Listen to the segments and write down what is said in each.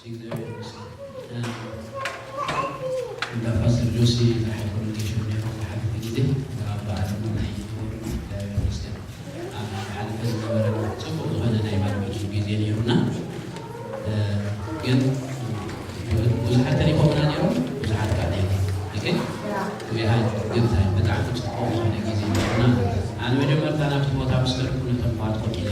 እግዚኣብሔር ይመስገን። እንዳ ፓስተር ጆሲ ዝሓልፈሉ ጌሾ ነይሩ ዝሓለፈ ግዜ ኣብ በዓል ናይ ነበሩ እግዚኣብሔር ይመስገን። ኣብ ዝሓለፈ ዝነበረ ጽቡቕ ዝኾነ ናይ ባርቤኪው ግዜ ነይሩና። ግን ብዙሓት ተሪፎምና ነይሮም፣ ብዙሓት ከዓ ነይሮም። ኦኬ? We had good time። ብጣዕሚ ጽቡቕ ዝኾነ ግዜ ነይሩና። ኣነ መጀመርታ ናብቲ ቦታ ምስ ከድኩ ነቶም ኣሕዋት ኮፍ ኢለ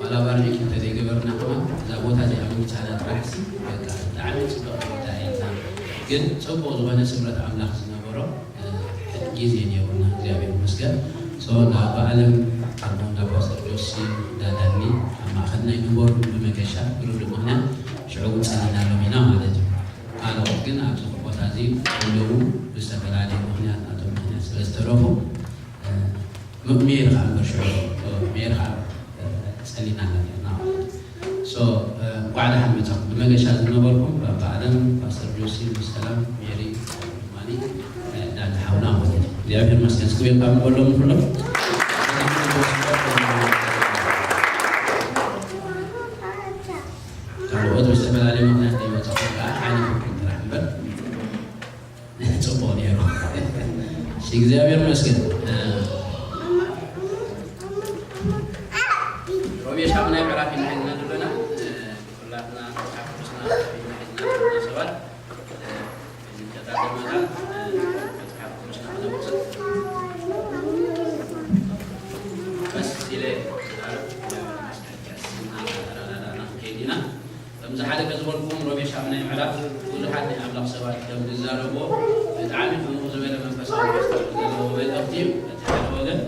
ዋላ ባርቤኪው እንተዘይገበርና ከማን እዛ ቦታ እዚኣ ምምጻና ጥራሕሲ በቃ ብጣዕሚ ጽብቕቲ ቦታ እያ። ግን ጽቡቕ ዝኾነ ስምረት ኣምላኽ ዝነበሮ፣ እ፣ ግዜ ነይሩና፣ እግዚኣብሔር ይመስገን። So፣ እንዳ ኣባ ኣለም፣ ከምኡ እንዳ ፓስተር ጆሲ፣ እንዳ ዳኒ ኣብ ማእኸልና ይነበሩ ብመገሻ ብርዱእ ምኽንያት ሽዑ እውን ጸኒናሎም ኢና ማለት እዩ። ካልኦት ግን ኣብዚ ቦታ እዚ ዘለዉ ብዝተፈላለየ ምኽንያት ናቶም ምኽንያት ስለ ዝተረፉ፣ እ፣ ም-፣ ሜሪ ከዓ እምበር ሽዑ፣ እ፣ ሜሪ ከዓ፣ እ፣ ጸሊና ኣለና ማለት እዩ። So፣ እ፣ እንኳዕ ደሓን መጻኹም። ብመገሻ ዝነበርኩም ባባ ኣለም፣ ፓስተር ጆሲ፣ ሰላም፣ ሜሪ፣ ማኒ፣ እ፣ ዳኒ ሓውና ማለት እዩ። እግዚኣብሔር ይመስገን። እስኪ ዌልካም ንበሎም ኩሎም። ካልኦት ብዝተፈላለየ ምኽንያት ዘይመጻኹም ከዓ ሓሊፉኩም ጥራሕ እምበር። ጽቡቕ ነይሩ። እሺ፣ እግዚኣብሔር ይመስገን። እ፣ ሮሜ ሻምናይ ምዕራፍ ኢና ሒዝና ዘለና። እ፣ ኩላትና መጽሓፍ ቅዱስና ኢና ሒዝና ዘለና ሰባት፣ እ፣ እንከታተል መታን፣ እ፣ መጽሓፍ ቅዱስና ክነውጽእ ቀስ ኢለ ክዛረብ፣ እ፣ እናተረዳዳእና ክንከይድ ኢና። ከምዚ ሓደ ከዝበልኩም ሮሜ ሻምናይ ምዕራፍ ብዙሓት ናይ ኣምላኽ ሰባት ከም ዝዛረብዎ ብጣዕሚ ዕሙቕ ዝበለ መንፈሳዊ ሚስጥር ዘለዎ መልእኽቲ እዩ። በቲ ሓደ ወገን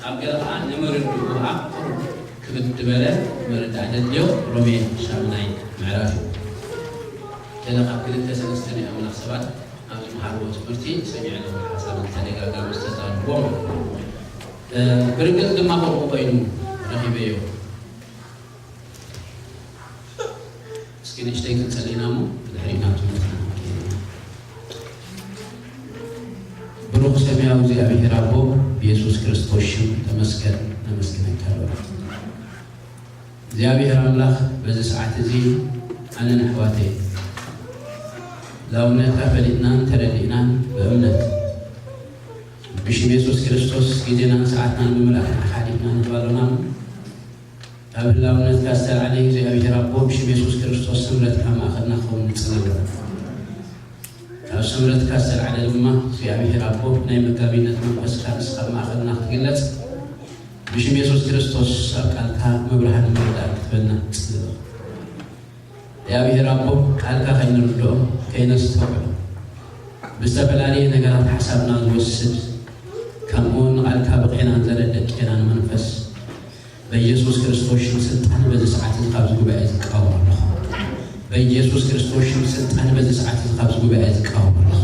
ኣብ ገለ ኸዓ ንምርድኡ ኸዓ ቁሩብ ክብድ ዝበለ ምርዳእ ዘድልዮ ሮሜ ሻምናይ ምዕራፍ እዩ። ገለ ካብ ክልተ ሰለስተ ናይ ኣምላኽ ሰባት ኣብ ዝመሃርዎ ትምህርቲ ሰሚዐ ኣለኹ ሓሳብ ተደጋጋሚ ዝተዛረብዎ ማለት እዩ። እ፣ ብርግጽ ድማ ከምኡ ኮይኑ ረኺበዮ። እስኪ ንእሽተይ ክንጸሊ ኢና እሞ ብድሕሪኡ ናብ ትምህርትና። ብሩኽ ሰማያዊ እግዚኣብሔር ኣቦ፣ ብየሱስ ክርስቶስ ሽም ተመስገን፣ ነመስግነካ ኣለና። እግዚኣብሔር ኣምላኽ፣ በዚ ሰዓት እዚ ኣነን ኣሕዋተይ ላውነትካ ፈሊጥናን ተረዲእናን ብእምነት ብሽም የሱስ ክርስቶስ ግዜናን ሰዓትናን ብምልኣት ንዓኻ ሓሊፍና ንህብ ኣሎና እሞ፣ ካብ ህላውነትካ ዝተላዕለ እግዚኣብሔር ኣቦ፣ ብሽም የሱስ ክርስቶስ ስምረትካ ማእኸልና ክኸውን ንጽሊ ኣለና። ካብ ስምረትካ ዝተላዕለ ድማ እግዚኣብሔር ኣቦ፣ ናይ መጋቢነት መንፈስካ ንስኻ ኣብ ማእኸልና ክትግለጽ፣ ብሽም የሱስ ክርስቶስ ኣብ ቃልካ ምብርሃን ምርዳእ ክትበና ንጽሊ ኣለና። እግዚኣብሔር ኣቦ፣ ቃልካ ከይንርድኦ፣ ከይነስተውዕሎ፣ ብዝተፈላለየ ነገራት ሓሳብና ዝወስድ፣ ከምኡውን ንቓልካ ብቄናን ዘረድእ ቄናን መንፈስ፣ በኢየሱስ ክርስቶስ ሽም ስልጣን በዚ ሰዓት እዚ ካብዚ ጉባኤ እዚ እቃወም ኣለኹ። በኢየሱስ ክርስቶስ ሽም ስልጣን በዚ ሰዓት እዚ ካብዚ ጉባኤ እዚ እቃወም ኣለኹ።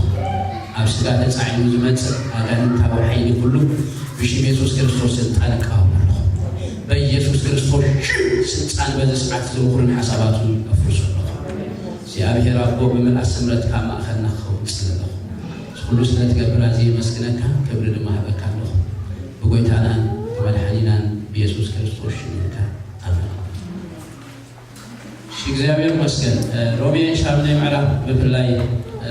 ኣብ ስጋ ተጻዒኑ ዝመጽእ ኣጋንንታዊ ሓይሊ ኩሉ ብሽም የሱስ ክርስቶስ ስልጣን እቃወም ኣለኹ። በኢየሱስ ክርስቶስ ሽም ስልጣን በዚ ሰዓት እዚ ምኹርን ሓሳባቱን እፍርሶ ኣለኹ። እግዚኣብሔር ኣቦ፣ ብምልኣት ስምረትካ ማእኸልና ክኸውን ጽሊ ኣለኹ። እዚ ኩሉ ስለ ትገብር ኣዝየ የመስግነካ፣ ክብሪ ድማ እህበካ ኣለኹ። ብጎይታናን ብመድሓኒናን ብየሱስ ክርስቶስ ሽም ኢልካ፣ ኣሜን። እሺ፣ እግዚኣብሔር ይመስገን። እ፣ ሮሜ ሻምናይ ምዕራፍ ብፍላይ፣ እ፣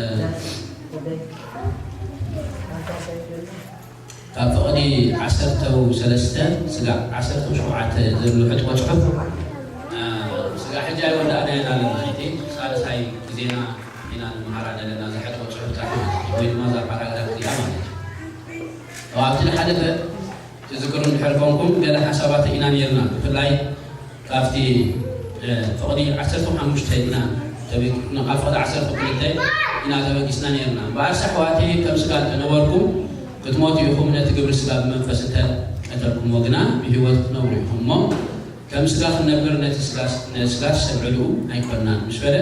ካብ ፍቕዲ ዓሰርተው ሰለስተ ስጋዕ ዓሰርተው ሸውዓተ ዘሎ ሕጥቆ ጽሑፍ፣ እ፣ ስጋዕ ሕጂ ኣይወዳእናዮን ኣለና። እቲ ሳልሳይ ግዜና ኢና ንመሃራ ዘለና፣ እዛ ሕጥቆ ጽሑፍ ጥራሕ ማለት እዩ፣ ወይ ድማ እዛ ፓራግራፍ እዚኣ ማለት እዩ። ካብቲ ዝሓለፈ ትዝክሩ እንድሕር ኮንኩም፣ ገለ ሓሳባት ኢና ነይርና፣ ብፍላይ ካብቲ፣ እ፣ ፍቕዲ ዓሰርተ ሓሙሽተ ኢና ተበጊ-፣ ካብ ፍቕዲ ዓሰርተ ክልተ ኢና ተበጊስና ነይርና። እምበኣርስ ኣሕዋተይ፣ ከም ስጋ እንተነበርኩም ክትሞቱ ኢኹም፣ ነቲ ግብሪ ስጋ ብመንፈስ እንተ ቀተልኩምዎ ግና ብህይወት ክትነብሩ ኢኹም እሞ፣ ከም ስጋ ክንነብር ነቲ ስጋ፣ ነቲ ስጋስ ሰብ ዕልኡ ኣይኮናን ምስ በለ፣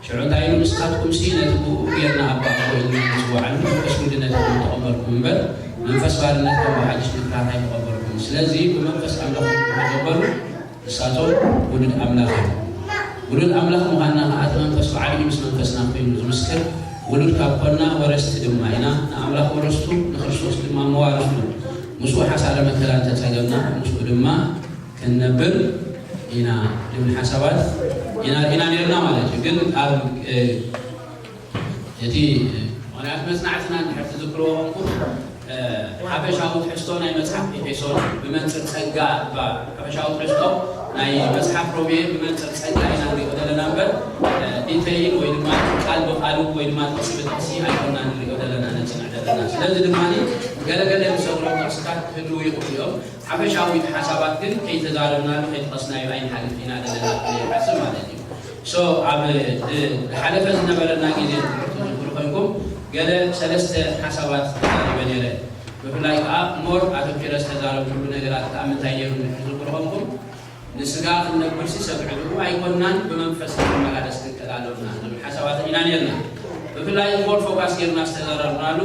ሽዑ እንታይ ኢሉ? ንስኻትኩምሲ ነቲ ብኡ ጌርና ኣባ ኣቦ ኢልና ንጽውዓሉ መንፈስ ግዲ ነቲ ተቐበልኩም እምበር፣ መንፈስ ባርነት ከም ብሓድሽ ምፍራት ኣይተቐበልኩም። ስለዚ ብመንፈስ ኣምለኹ ተቐበሉ፣ ንሳቶም ውሉድ ኣምላኽ እዮም። ውሉድ ኣምላኽ ምዃንና ኸዓ እቲ መንፈስ ባዕሉ እዩ ምስ መንፈስና ኮይኑ ዝምስክር። ውሉድ ካብ ኮንና ወረስቲ ድማ ኢና፣ ንኣምላኽ ወረስቱ፣ ንክርስቶስ ድማ መዋርስቱ። ምስኡ ሓሳረ መከራ እንተጸገምና፣ ምስኡ ድማ ክንነብር ኢና ዝብል ሓሳባት ኢና ነርና ማለት እዩ። ግን ኣብ እቲ ምኽንያት መጽናዕትና እንድሕር ትዝክርዎ ኹንኩም ሓፈሻዊ ትሕዝቶ ናይ መጽሓፍ ኤፌሶን ብመንጽር ጸጋ፣ ሓፈሻዊ ትሕዝቶ ናይ መጽሓፍ ሮሜ ብመንጽር ጸጋ ኢና ንሪኦ ዘለና እምበር ዲተይል ወይ ድማ ቃል ብቃሉ ወይ ድማ ጥቕሲ ብጥቕሲ ኣይኮና ንሪኦ ዘለና ነጽንዕ ዘለና። ስለዚ ድማ ገለገለ ዝሰግሮም ጥቕስታት ክህልዉ ይኽእሉ እዮም። ሓፈሻዊ ሓሳባት ግን ከይተዛረብናሉ ከይጠቐስናዮ ኣይንሓልፍ ኢና ዘለና ክብል ይሓስብ ማለት እዩ። ሶ ኣብ ዝሓለፈ ዝነበረና ግዜ ትምህርቲ ዝኽሩ ኮይንኩም ገለ ሰለስተ ሓሳባት ተዛሪበ ነይረ። ብፍላይ ከዓ ሞር ኣተኪረ ዝተዛረብኩሉ ነገራት ከዓ ምንታይ ነይሩ ንድሕር ዝኽሩ ኮይንኩም ንስጋ ክንነብርሲ ሰብ ዕድኡ ኣይኮንናን ብመንፈስ ክንመላለስ ክንቀል ኣሎና ዝብል ሓሳባት ኢና ነርና። ብፍላይ ሞር ፎካስ ጌርና ዝተዘረብናሉ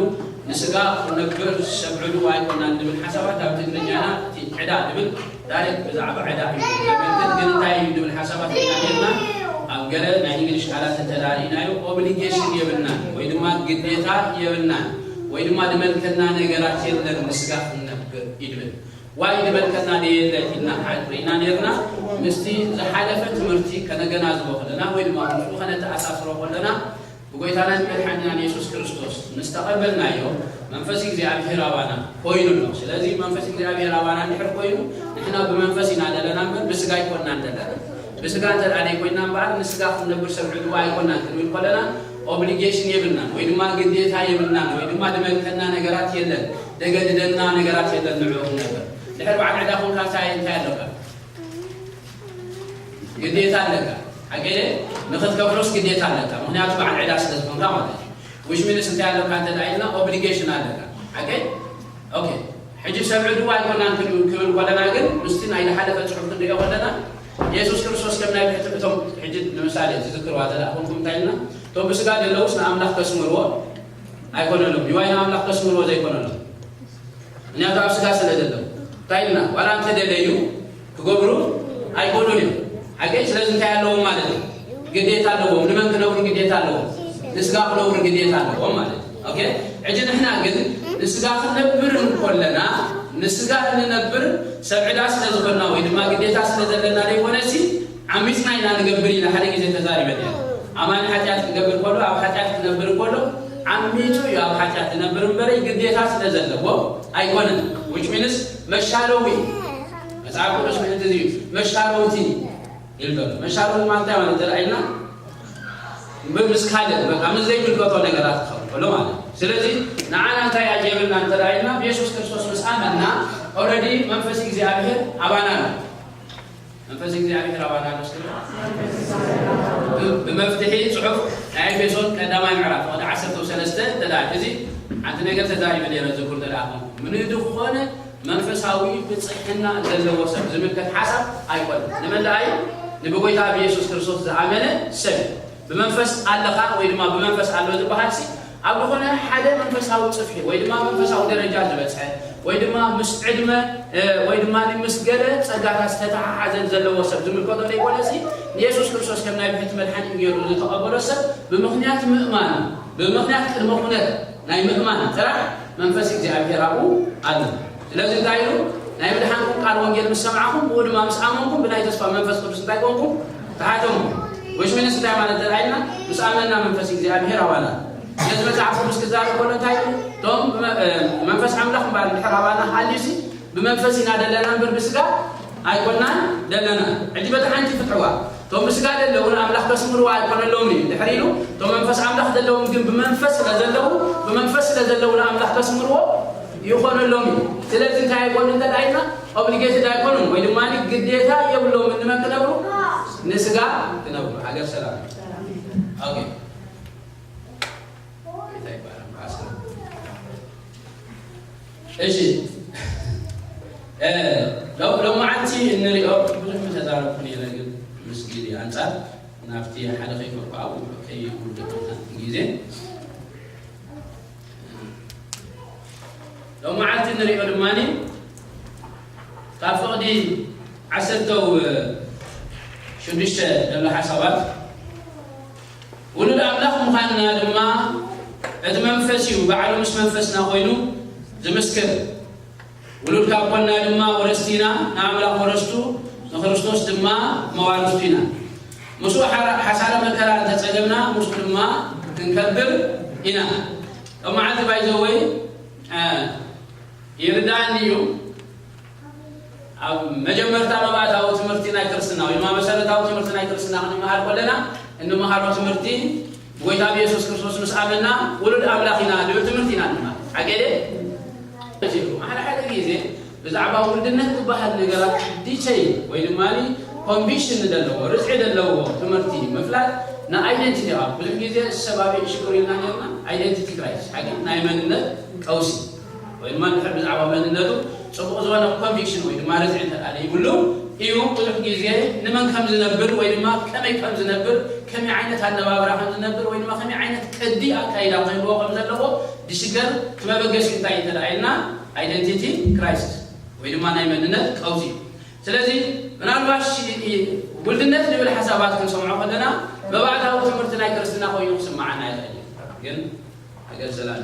ንስጋ ክነብር ሰብ ዕድኡ ኣይኮንናን ዝብል ሓሳባት ኣብ ትግርኛና እቲ ዕዳ ዝብል ዳይሬክት ብዛዕባ ዕዳ እዩ ዘመልክት። ግን እንታይ እዩ ዝብል ሓሳባት ኢና ነርና ኣብ ገለ ናይ እንግሊሽ ቃላት እንተዳርኢናዮ ኦብሊጌሽን የብልናን ወይ ድማ ግዴታ የብልናን ወይ ድማ ዝመልከና ነገራት የለን ንስጋ ክንነብር ይድብል ዋይ ዝበልከና ደየለ ኢልና ርኢና ነርና። ምስቲ ዝሓለፈ ትምህርቲ ከነገናዝቦ ከለና ወይ ድማ ምስኡ ከነተኣሳስሮ ከለና ብጎይታና መድሓኒናን የሱስ ክርስቶስ ምስ ተቐበልናዮ መንፈስ እግዚኣብሔር ኣባና ኮይኑ ኣሎ። ስለዚ መንፈስ እግዚኣብሔር ኣባና እንድሕር ኮይኑ ንሕና ብመንፈስ ኢና ዘለና እምበር ብስጋ ኣይኮንናን ዘለና። ብስጋ እንተ ደኣ ዘይኮይና እምበኣር ንስጋ ክንነብር ሰብ ዕድዋ ኣይኮንናን ክንብል ከለና ኦብሊጌሽን የብልናን ወይ ድማ ግዴታ የብልናን ወይ ድማ ድመልከና ነገራት የለን። ደገድደና ነገራት የለን ንዕኡ ክንነብር። ድሕር በዓል ዕዳ ኮንካ እንታይ እንታይ ኣለካ? ግዴታ ኣለካ። ሓቀየ ንክትከፍሎስ ግዴታ ኣለካ። ምክንያቱ በዓል ዕዳ ስለ ዝኮንካ ማለት እዩ። ዊች ሚንስ እንታይ ኣለካ እንተ ኢልና ኦብሊጌሽን ኣለካ። ሓቀይ ኦኬ። ሕጂ ሰብ ዕድዋ ኣይኮናን ክብል ከለና ግን ምስቲ ናይ ዝሓለፈ ፅሑፍ ክንሪኦ ከለና የሱስ ክርስቶስ ከም ናይ ብሕቲ እቶም ሕጂ ንምሳሌ ዝዝክርዋ ዘለኹምኩም እንታይ ኢልና እቶም ብስጋ ዘለውስ ንኣምላኽ ከስምርዎ ኣይኮነሎም ይዋይ ንኣምላኽ ከስምርዎ ዘይኮነሎም ምክንያቱ ኣብ ስጋ ስለ ዘለዉ እንታይ ኢልና ዋላ እንተደለዩ ክገብሩ ኣይኮኑን እዮም ሓቀይ ስለዚ እንታይ ኣለዎም ማለት እዩ ግዴታ ኣለዎም ንመን ክነብሩ ግዴታ ኣለዎም ንስጋ ክነብሩ ግዴታ ኣለዎም ማለት እዩ ኦኬ ሕጂ ንሕና ግን ንስጋ ክንነብር እንኮለና ንስጋ እንነብር ሰብ ዕዳ ስለ ዝኾንና ወይ ድማ ግዴታ ስለ ዘለና ዘይኮነሲ ዓሚፅና ኢና ንገብር ኢለ ሓደ ግዜ ተዛሪበ ነረ ኣማኒ ሓጢኣት ክገብር ከሎ ኣብ ሓጢኣት ክነብር ከሎ ዓሚፁ እዩ ኣብ ሓጢኣት ዝነብር እምበረይ ግዴታ ስለ ዘለዎ ኣይኮነን which means መሻረዊ መፅሓፍ ቅዱስ ምእንቲ እዩ መሻረውቲ ይብል ዘሎ መሻረዊ ማለት እንታይ ማለት ተረኣይና ምስ ካልእ በቃ ምስ ዘይምልከቶ ነገራት ክኸውን ከሎ ማለት እዩ ስለዚ ንዓና እንታይ ኣጀብልና እንተረኣይና ብየሱስ ክርስቶስ ምስ ኣመና ኦረዲ መንፈስ እግዚኣብሔር ኣባና ነው መንፈስ እግዚኣብሔር ኣባና ነው ስለ ብመፍትሒ ፅሑፍ ናይ ኤፌሶን ቀዳማይ ምዕራፍ ወደ ዓሰርተ ሰለስተ ተዳ እዚ ሓንቲ ነገር ተዛሪበ ነረ ዝኩር ተዳ ምንድኾነ መንፈሳዊ ብፅሕና ዘለዎ ሰብ ዝምልከት ሓሳብ ኣይኮነ ንመላኣዩ ንብጎይታ ብየሱስ ክርስቶስ ዝኣመነ ሰብ ብመንፈስ ኣለኻ ወይ ድማ ብመንፈስ ኣሎ ዝበሃል ሲ ኣብ ዝኾነ ሓደ መንፈሳዊ ፅፍሒ ወይ ድማ መንፈሳዊ ደረጃ ዝበፅሐ ወይ ድማ ምስ ዕድመ ወይ ድማ ምስ ገለ ፀጋታት ዝተተሓሓዘ ዘለዎ ሰብ ዝምልከቶ ዘይኮነ ሲ ንየሱስ ክርስቶስ ከም ናይ ብሕቲ መድሓኒ ገይሩ ዝተቐበሎ ሰብ ብምኽንያት ምእማን ብምኽንያት ቅድመ ኩነት ናይ ምእማን ጥራሕ መንፈስ እግዚኣብሔር ኣብኡ ኣሎ ስለዚ እንታይ ኢሉ ናይ ምድሓንኩም ቃል ወንጌል ምስ ሰማዕኹም ብኡ ድማ ምስ ኣመንኩም ብናይ ተስፋ መንፈስ ቅዱስ እንታይ ኮንኩም ተሓተሙ which means እንታይ ማለት ተራእይና ምስ ኣመንና መንፈስ እግዚኣብሔር ኣባና ስለዚ መጽሓፍ ቅዱስ ክዛረብ ከሎ እንታይ እቶም መንፈስ ኣምላኽ እምበኣር እንድሕር ኣባና ሃልዩሲ ብመንፈስ ኢና ደለና እምበር ብስጋ ኣይኮናን ደለና ሕጂ በታ ሓንቲ ፍትሕዋ እቶም ብስጋ ዘለዉ ንኣምላኽ ከስምርዎ ኣይኮነሎምን እዩ ድሕር ኢሉ እቶም መንፈስ ኣምላኽ ዘለዎም ግን ብመንፈስ ስለ ዘለዉ ብመንፈስ ስለ ዘለዉ ንኣምላኽ ከስምርዎ ይኾነሎም እዩ ስለዚ እንታይ ኣይኮኑ እንተ ኢልና ኦብሊጌትድ ኣይኮኑን ወይ ድማ ግዴታ የብሎምን ንመን ክነብሩ ንስጋ ክነብሩ ሃገር ሰላም ኦኬ እሺ ሎመዓልቲ እንሪኦ ብዙሕ ምተዛረብኩ ነረ ግን ምስ ግዜ ኣንፃር ናብቲ ሓደ ከይፈርኩ ኣብኡ ከይውድእ ግዜ ሎመዓልቲ እንሪኦ ድማ ካብ ፍቕዲ ዓሰርተው ሽዱሽተ ዘሎ ሓሳባት ውሉድ ኣምላኽ ምዃንና ድማ እቲ መንፈስ እዩ ባዕሉ ምስ መንፈስና ኮይኑ ዝምስክር ውሉድ ካብ ኮና ድማ ወረስቲ ኢና ንኣምላኽ ወረስቱ ንክርስቶስ ድማ መዋርስቱ ኢና ምስኡ ሓራ- ሓሳረ መከራ እንተጸገምና ምስኡ ድማ ክንከብር ኢና። ሎም መዓልቲ ባይዘወይ ይርዳእኒ እዩ። ኣብ መጀመርታ መባእታዊ ትምህርቲ ናይ ክርስትና ወይ ድማ መሰረታዊ ትምህርቲ ናይ ክርስትና ክንመሃር ከለና እንመሃሮ ትምህርቲ ብጎይታ ብየሱስ ክርስቶስ ምስ ኣመና ውሉድ ኣምላኽ ኢና ዝብል ትምህርቲ ኢና ንመሃር። ሓቂ ድየ? ሓደ ሓደ ግዜ ብዛዕባ ውልድነት ዝበሃል ነገራት ዲተይል ወይ ድማ ኮንቪክሽን ዘለዎ ርዝዒ ዘለዎ ትምህርቲ ምፍላጥ ንኣይደንቲቲ ኣብ ብዙሕ ግዜ ሰብ ኣበይ ሽግር ኢልና ነርና። ኣይደንቲቲ ክራይሲስ ሓቂ ናይ መንነት ቀውሲ ወይ ድማ ድሕር ብዛዕባ መንነቱ ጽቡቕ ዝኾነ ኮንቪክሽን ወይ ድማ ርዝዒ እንተ ደኣ ዘይብሉ እዩ ብዙሕ ግዜ ንመን ከም ዝነብር ወይ ድማ ከመይ ከም ዝነብር ከመይ ዓይነት ኣነባብራ ከም ዝነብር ወይ ድማ ከመይ ዓይነት ቅዲ ኣካይዳ ክህልዎ ከም ዘለዎ ዝሽገር እቲ መበገሲ እንታይ እንተ ደኣ ኢልና ኣይደንቲቲ ክራይሲስ ወይ ድማ ናይ መንነት ቀውሲ እዩ። ስለዚ ምናልባሽ ውልድነት ዝብል ሓሳባት ክንሰምዖ ከለና መባእታዊ ትምህርቲ ናይ ክርስትና ኮይኑ ክስምዓና ይኽእል እዩ። ግን ነገር ዘላለ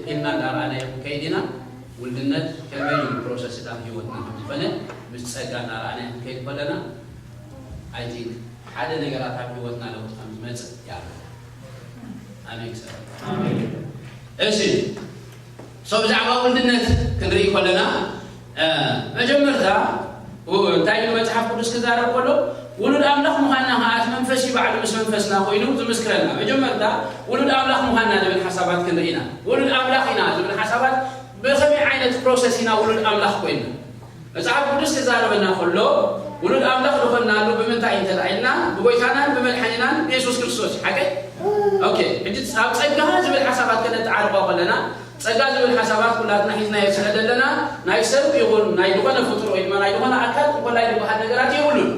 ኢልና እንዳረኣናዮ ክንከይድ ኢና። ውልድነት ከመይ እዩ ፕሮሰስ እታ ህይወትና ከም ዝኾነ ምስ ጸጋ እንዳረኣናዮ ክንከይድ ከለና ኣይ ቲንክ ሓደ ነገራት ኣብ ህይወትና ለውጢ ከም ዝመጽእ ይኣምን። ኣሜን ክሰብ እሺ ሶ ብዛዕባ ውልድነት ክንርኢ ከለና መጀመርታ እንታይ ኢሉ መፅሓፍ ቅዱስ ክዛረብ ከሎ ውሉድ ኣምላኽ ምዃንና ከዓ እቲ መንፈስ እዩ ባዕሉ ምስ መንፈስና ኮይኑ ዝምስክረና። መጀመርታ ውሉድ ኣምላኽ ምዃንና ዝብል ሓሳባት ክንርኢ ኢና። ውሉድ ኣምላኽ ኢና ዝብል ሓሳባት ብኸመይ ዓይነት ፕሮሰስ ኢና ውሉድ ኣምላኽ ኮይንና? መጽሓፍ ቅዱስ ክዛረበና ከሎ ውሉድ ኣምላኽ ዝኾንናሉ ብምንታይ እንተ ኢልና ብጎይታናን ብመድሓኒናን ብየሱስ ክርስቶስ እዩ። ሓቀይ? ኦኬ፣ ሕጂ ኣብ ጸጋ ዝብል ሓሳባት ከነተዓርቆ ከለና ጸጋ ዝብል ሓሳባት ኩላትና ሒዝናዮ ስለ ዘለና ናይ ሰብ ይኹን ናይ ዝኾነ ፍጡር ወይ ድማ ናይ ዝኾነ ኣካል እንኮላይ ዝበሃል ነገራት የብሉን።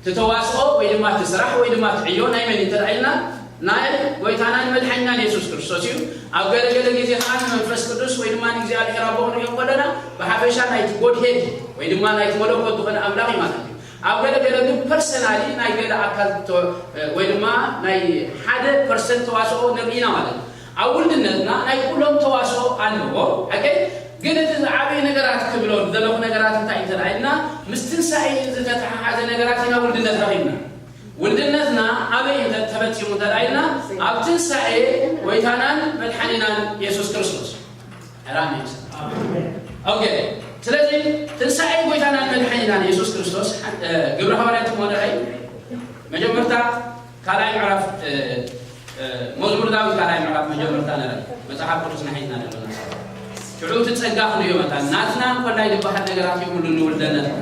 እቲ ተዋስኦ ወይ ድማ እቲ ስራሕ ወይ ድማ እቲ ዕዮ ናይ መን እዩ እንተ ኢልና ናይ ጎይታናን መድሓኒናን የሱስ ክርስቶስ እዩ። ኣብ ገለገለ ግዜ ከዓ ንመንፈስ ቅዱስ ወይ ድማ ንእግዚኣብሔር ኣቦ ክንሪኦ ከለና ብሓፈሻ ናይቲ ጎድሄድ ወይ ድማ ናይቲ መለኮት ዝኾነ ኣምላኽ እዩ ማለት እዩ። ኣብ ገለገለ ግን ፐርሰናሊ ናይ ገለ ኣካል ወይ ድማ ናይ ሓደ ፐርሰን ተዋስኦ ንርኢ ኢና ማለት እዩ። ኣብ ውልድነትና ናይ ኩሎም ተዋስኦ ኣለዎ። ሓቀይ? ግን እቲ ዝዓበየ ነገራት ክብሎ ዘለኹ ነገራት እንታይ እንተ ኢልና ምስ ትንሳኤ ዝተተሓሓዘ ነገራት ኢና ውልድነት ረኺብና። ውልድነትና ኣበይ እንተ ተፈጺሙ እንተ ኢልና ኣብ ትንሳኤ ጎይታናን መድሓኒናን የሱስ ክርስቶስ። ራሜስ ኦኬ። ስለዚ ትንሳኤ ጎይታናን መድሓኒናን የሱስ ክርስቶስ ግብረ ሃዋርያት ትሞነረይ መጀመርታ ካልኣይ ምዕራፍ መዝሙር ዳዊት ካልኣይ ምዕራፍ መጀመርታ ነረ መጽሓፍ ቅዱስ ንሕና ዘለና ሽዑ እቲ ጸጋ ክንዮ መታ ናትና እንኮላይ ዝበሃል ነገራት ይብሉ ንውልደነትና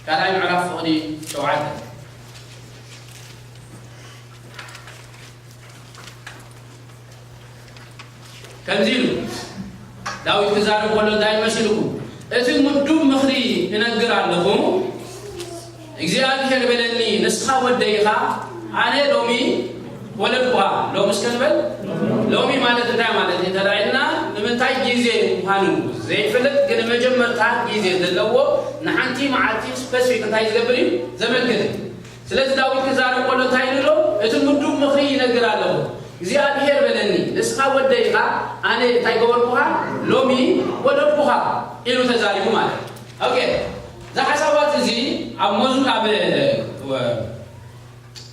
ካልኣይ ምዕራፍ ፍቕዲ ሸውዓተ ከምዚ ኢሉ ዳዊት ክዛረብ ከሎ እንታይ መሲልኩም እቲ ምዱብ ምኽሪ እነግር ኣለኹ እግዚኣብሔር በለኒ ንስኻ ወደይኻ ኣነ ሎሚ ወለድኩዋ ሎሚ እስከ ንበል ሎሚ ማለት እንታይ ማለት እዩ ተላኢልና ንምንታይ ግዜ ምዃኑ ዘይፍልጥ ግን መጀመርታ ግዜ ዘለዎ ንሓንቲ መዓልቲ ስፐሲፊክ እንታይ ዝገብር እዩ ዘመልክት እዩ ስለዚ ዳዊት ክዛረብ ከሎ እንታይ ኢሉ እቲ ምዱብ ምኽሪ ይነግር ኣለኹ እግዚኣብሔር በለኒ ንስኻ ወደይ ኢኻ ኣነ እንታይ ገበርኩኻ ሎሚ ወለድኩኻ ኢሉ ተዛሪቡ ማለት ኦኬ እዛ ሓሳባት እዚ ኣብ መዙ ኣብ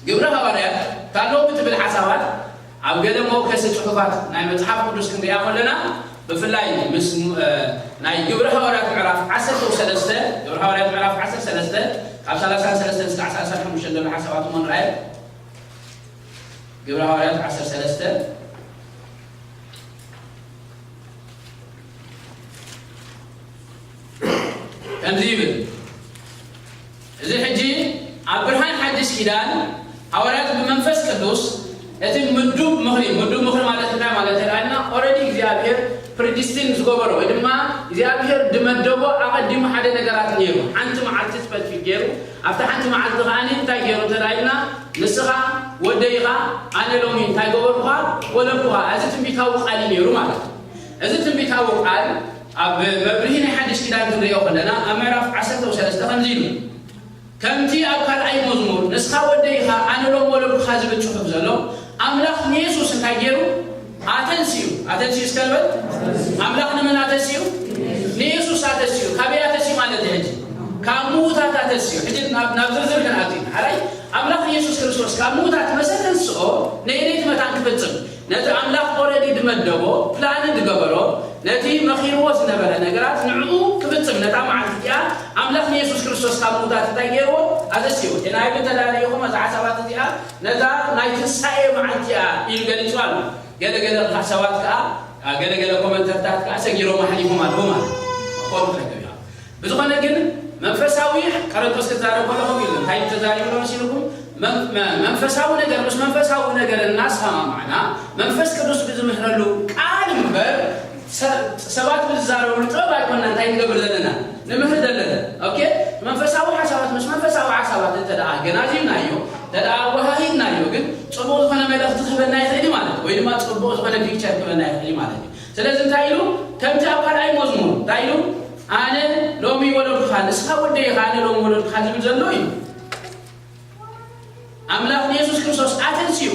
ግብረ ሃዋርያት ካለዉ ብትብል ሓሳባት ኣብ ገለ መወከሲ ጽሑፋት ናይ መጽሓፍ ቅዱስ ክንሪኣ ከለና ብፍላይ ምስ ናይ ግብረ ሃዋርያት ምዕራፍ ዓሰርተ ሰለስተ ግብረ ሃዋርያት ምዕራፍ ዓሰርተ ሰለስተ ካብ ሰላሳ ሰለስተ እስካዕ ሰላሳ ሓሙሽተ ዘሎ ሓሳባት እሞ ንርኣየ ግብረ ሃዋርያት ዓሰርተ ሰለስተ ከምዚ ይብል እዚ ሕጂ ኣብ ብርሃን ሓድሽ ኪዳን ሃዋርያት ብመንፈስ ቅዱስ እቲ ምዱብ ምኽሪ ምዱብ ምኽሪ ማለት እንታይ ማለት ተላልና ኦረዲ እግዚኣብሔር ፕሪዲስቲን ዝገበሮ ወይ ድማ እግዚኣብሔር ድመደቦ ኣቐዲሙ ሓደ ነገራት ነይሩ ሓንቲ መዓልቲ ስፐሲፊክ ገይሩ ኣብቲ ሓንቲ መዓልቲ ከዓኒ እንታይ ገይሩ ተላልና ንስኻ ወደይኻ ኣነ ሎሚ እንታይ ገበርኩኻ ወለድኩኻ እዚ ትንቢታዊ ቃል እዩ ነይሩ ማለት እዩ እዚ ትንቢታዊ ቃል ኣብ መብርሂ ናይ ሓድሽ ኪዳን ክንሪኦ ከለና ኣብ ምዕራፍ ዓሰርተ ሰለስተ ከምዚ ኢሉ ከምቲ ኣብ ካልኣይ መዝሙር ንስኻ ወደይ ኢኻ ኣነ ሎም ወለድኩኻ ዝብል ጽሑፍ ዘሎ ኣምላኽ ንየሱስ እንታይ ገይሩ ኣተንስዩ ኣተንስዩ እስከ ንበል ኣምላኽ ንመን ኣተንስዩ ካብ ምዉታት ኣተስዩ። ሕጂ ናብ ናብ ዝርዝር ክንኣቱ ኢና። ሓራይ ኣምላኽ ኢየሱስ ክርስቶስ ካብ ምዉታት መሰ ተንስኦ ነየነይቲ መታን ክፍጽም ነቲ ኣምላኽ ኦረዲ ዝመደቦ ፕላንን ዝገበሮ ነቲ መኺርዎ ዝነበረ ነገራት ንዕኡ ክፍጽም ነታ መዓልቲ እቲኣ ኣምላኽ ንየሱስ ክርስቶስ ካብ ምዉታት እንታይ ገይርዎ ኣተስዩ። ቴናይ ብተላለየኹም እዛ ሓሳባት እዚኣ ነታ ናይ ትንሳኤ መዓልቲ እያ ኢሉ ገሊጹ ኣሎ። ገለገለ ሰባት ከዓ ገለገለ ኮመንተርታት ከዓ ሰጊሮም ኣሕሊፎም ኣለዉ ማለት እዩ። ኮም ትረክብ ኢኻ። ብዝኾነ ግን መንፈሳዊ ቀረንጦስ ክዛረብ ከሎ ከምኡ ኢሉ እንታይ ተዛሪቡ ዶ መሲልኩም? መን- መ- መንፈሳዊ ነገር ምስ መንፈሳዊ ነገር እናሰማማዕና መንፈስ ቅዱስ ብዝምህረሉ ቃል እምበር ሰ- ሰባት ብዝዛረብሉ ጥበብ ኣይኮና እንታይ ንገብር ዘለና ንምህር ዘለና። ኦኬ፣ መንፈሳዊ ሓሳባት ምስ መንፈሳዊ ሓሳባት እንተ ደኣ ኣገናዚብናዮ እንተ ደኣ ኣወሃሂድናዮ ግን ጽቡቕ ዝኾነ መልእኽቲ ክህበና ይኽእል እዩ ማለት ወይ ድማ ጽቡቕ ዝኾነ ፒክቸር ክህበና ይኽእል እዩ ማለት እዩ። ስለዚ እንታይ ኢሉ? ከምቲ ኣብ ካልኣይ መዝሙር እንታይ ኢሉ? ኣነ ሎሚ ወለድኩኻ፣ ንስኻ ወደይ ኢኻ፣ ኣነ ሎሚ ወለድኩኻ ዝብል ዘሎ እዩ። ኣምላኽ ንየሱስ ክርስቶስ ኣተንስዩ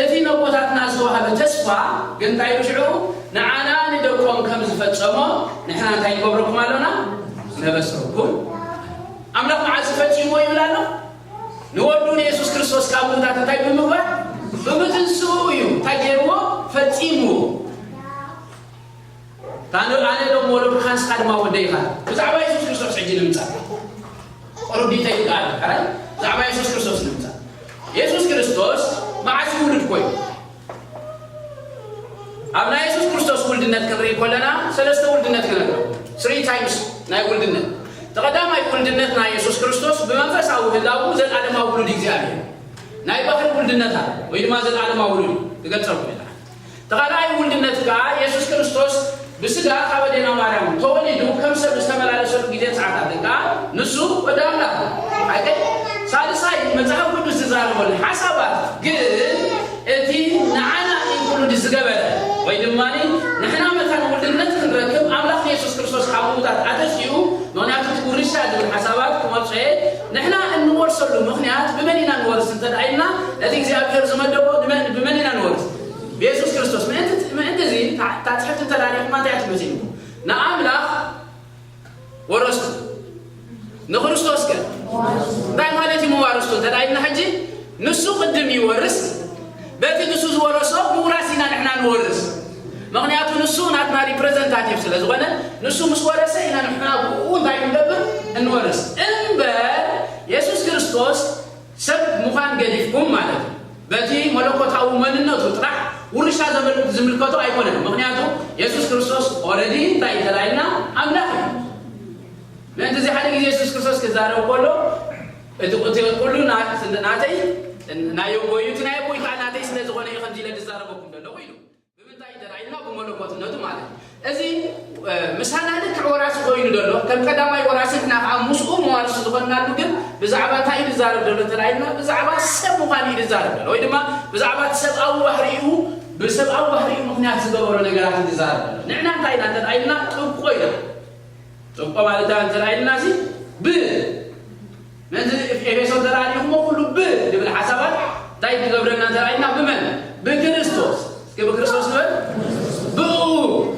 እቲ ነቦታትና ዝተዋህበ ተስፋ ግን እንታይ ኢሉ ሽዑ? ንዓና ንደቆም ከም ዝፈጸሞ ንሕና እንታይ ንገብረኩም ኣሎና? ነበስረኩም። ኣምላኽ መዓዝ ፈጺሞ ይብል ኣሎ? ንወዱ ንየሱስ ክርስቶስ ካብ ምዉታት እንታይ ብምግባር? ብምትንስኡ እዩ እንታይ ገይርዎ? ፈጺምዎ። ታን ኣነ ሎም ወለድካ ንስኻ ድማ ወደይ ኢኻ። ብዛዕባ የሱስ ክርስቶስ ሕጂ ንምጻእ። ቁሩብ ዲተይል ከኣ ኣሎ። ሕራይ ብዛዕባ የሱስ ክርስቶስ ንምጻእ። የሱስ ክርስቶስ መዓስ ይውልድ ኮይኑ? ኣብ ናይ የሱስ ክርስቶስ ውልድነት ክንርኢ ከለና ሰለስተ ውልድነት ክነግረኩም። Three times ናይ ውልድነት። እቲ ቀዳማይ ውልድነት ናይ የሱስ ክርስቶስ ብመንፈሳዊ ህላው ዘለኣለማዊ ውሉድ እግዚኣብሔር። ናይ ባህሪ ውልድነት ኣሎ ወይ ድማ ዘለኣለማዊ ውሉድ እዩ። ክገልጸልኩም ኢላ። ተኻልኣይ ውልድነት ከኣ የሱስ ክርስቶስ ብስጋ ካብ ኣዴና ማርያም ተወሊዱ ከም ሰብ ዝተመላለሰሉ ግዜን ሰዓታትን ከኣ ንሱ ወዲ ኣምላኽ ኣይከ ሳልሳይ መጽሓፍ ቅዱስ ዝዛረበሉ ሓሳባት ግን እቲ ንዓና ኢንክሉድ ዝገበረ ወይ ድማ ንሕና መታን ውልድነት ክንረክብ ኣምላኽ የሱስ ክርስቶስ ካብ ምዉታት ኣተስኡ ምክንያቱ እቲ ውርሻ ዝብል ሓሳባት ክመርጾ እየ ንሕና እንወርሰሉ ምክንያት ብመን ኢና ንወርስ እንተ ኢልና ነቲ እግዚኣብሔር ዝመደቦ ብመን ኢና ንወርስ ብየሱስ ክርስቶስ ምእንቲ እዚ ታትሕቲ እንተዳሪኹማ እንታይ ትመስልኩም ንኣምላኽ ወረስኩ ንክርስቶስ ከ እንታይ ማለት እዩ መዋርስቱ እንተ ኢልና ሕጂ ንሱ ቅድም ይወርስ በቲ ንሱ ዝወረሶ ምውራስ ኢና ንሕና ንወርስ ምክንያቱ ንሱ ናትና ሪፕሬዘንታቲቭ ስለ ዝኾነ ንሱ ምስ ወረሰ ኢና ንሕና ብኡ እንታይ ንገብር እንወርስ እምበር የሱስ ክርስቶስ ሰብ ምዃን ገዲፍኩም ማለት እዩ። በቲ መለኮታዊ መንነቱ ጥራሕ ውርሻ ዝምልከቶ ኣይኮነን። ምክንያቱ የሱስ ክርስቶስ ኦረዲ እንታይ ተላይልና ኣምላኽ እዩ። ምእንቲ እዚ ሓደ ግዜ የሱስ ክርስቶስ ክዛረብ ከሎ እቲ እቲ ኩሉ ና- ናተይ ናይ ኣቦይ እዩ፣ እቲ ናይ ኣቦይ ከዓ ናተይ ስለ ዝኾነ እዩ ከምዚ ኢለ ዝዛረበኩም ዘለኹ ኢሉ። ብምንታይ እንተ ኢልና ብመለኮትነቱ ማለት እዩ። እዚ ምሳና ልክዕ ወራሲ ኮይኑ ዘሎ ከም ቀዳማይ ወራሲ ንሕና ከዓ ምስኡ መዋርሲ ዝኾንናሉ ግን ብዛዕባ እንታይ እዩ ዝዛረብ ዘሎ እንተ ኢልና ብዛዕባ ሰብ ምዃን እዩ ዝዛረብ ዘሎ ወይ ድማ ብዛዕባ እቲ ሰብኣዊ ባህሪኡ ብሰብኣዊ ባህሪኡ ምክንያት ዝገበሮ ነገራት እዩ ዝዛረብ ዘሎ። ንሕና እንታይ ኢና እንተ ኢልና ጥብቆ ኢና። ጥብቆ ማለት እንታይ እንተ ኢልና እዚ ብ ነዚ ኤፌሶን ተራእዲኹሞ ኩሉ ብ ዝብል ሓሳባት እንታይ ክገብረና እንተ ኢልና ብመን ብክርስቶስ እስኪ ብክርስቶስ ንበል ብኡ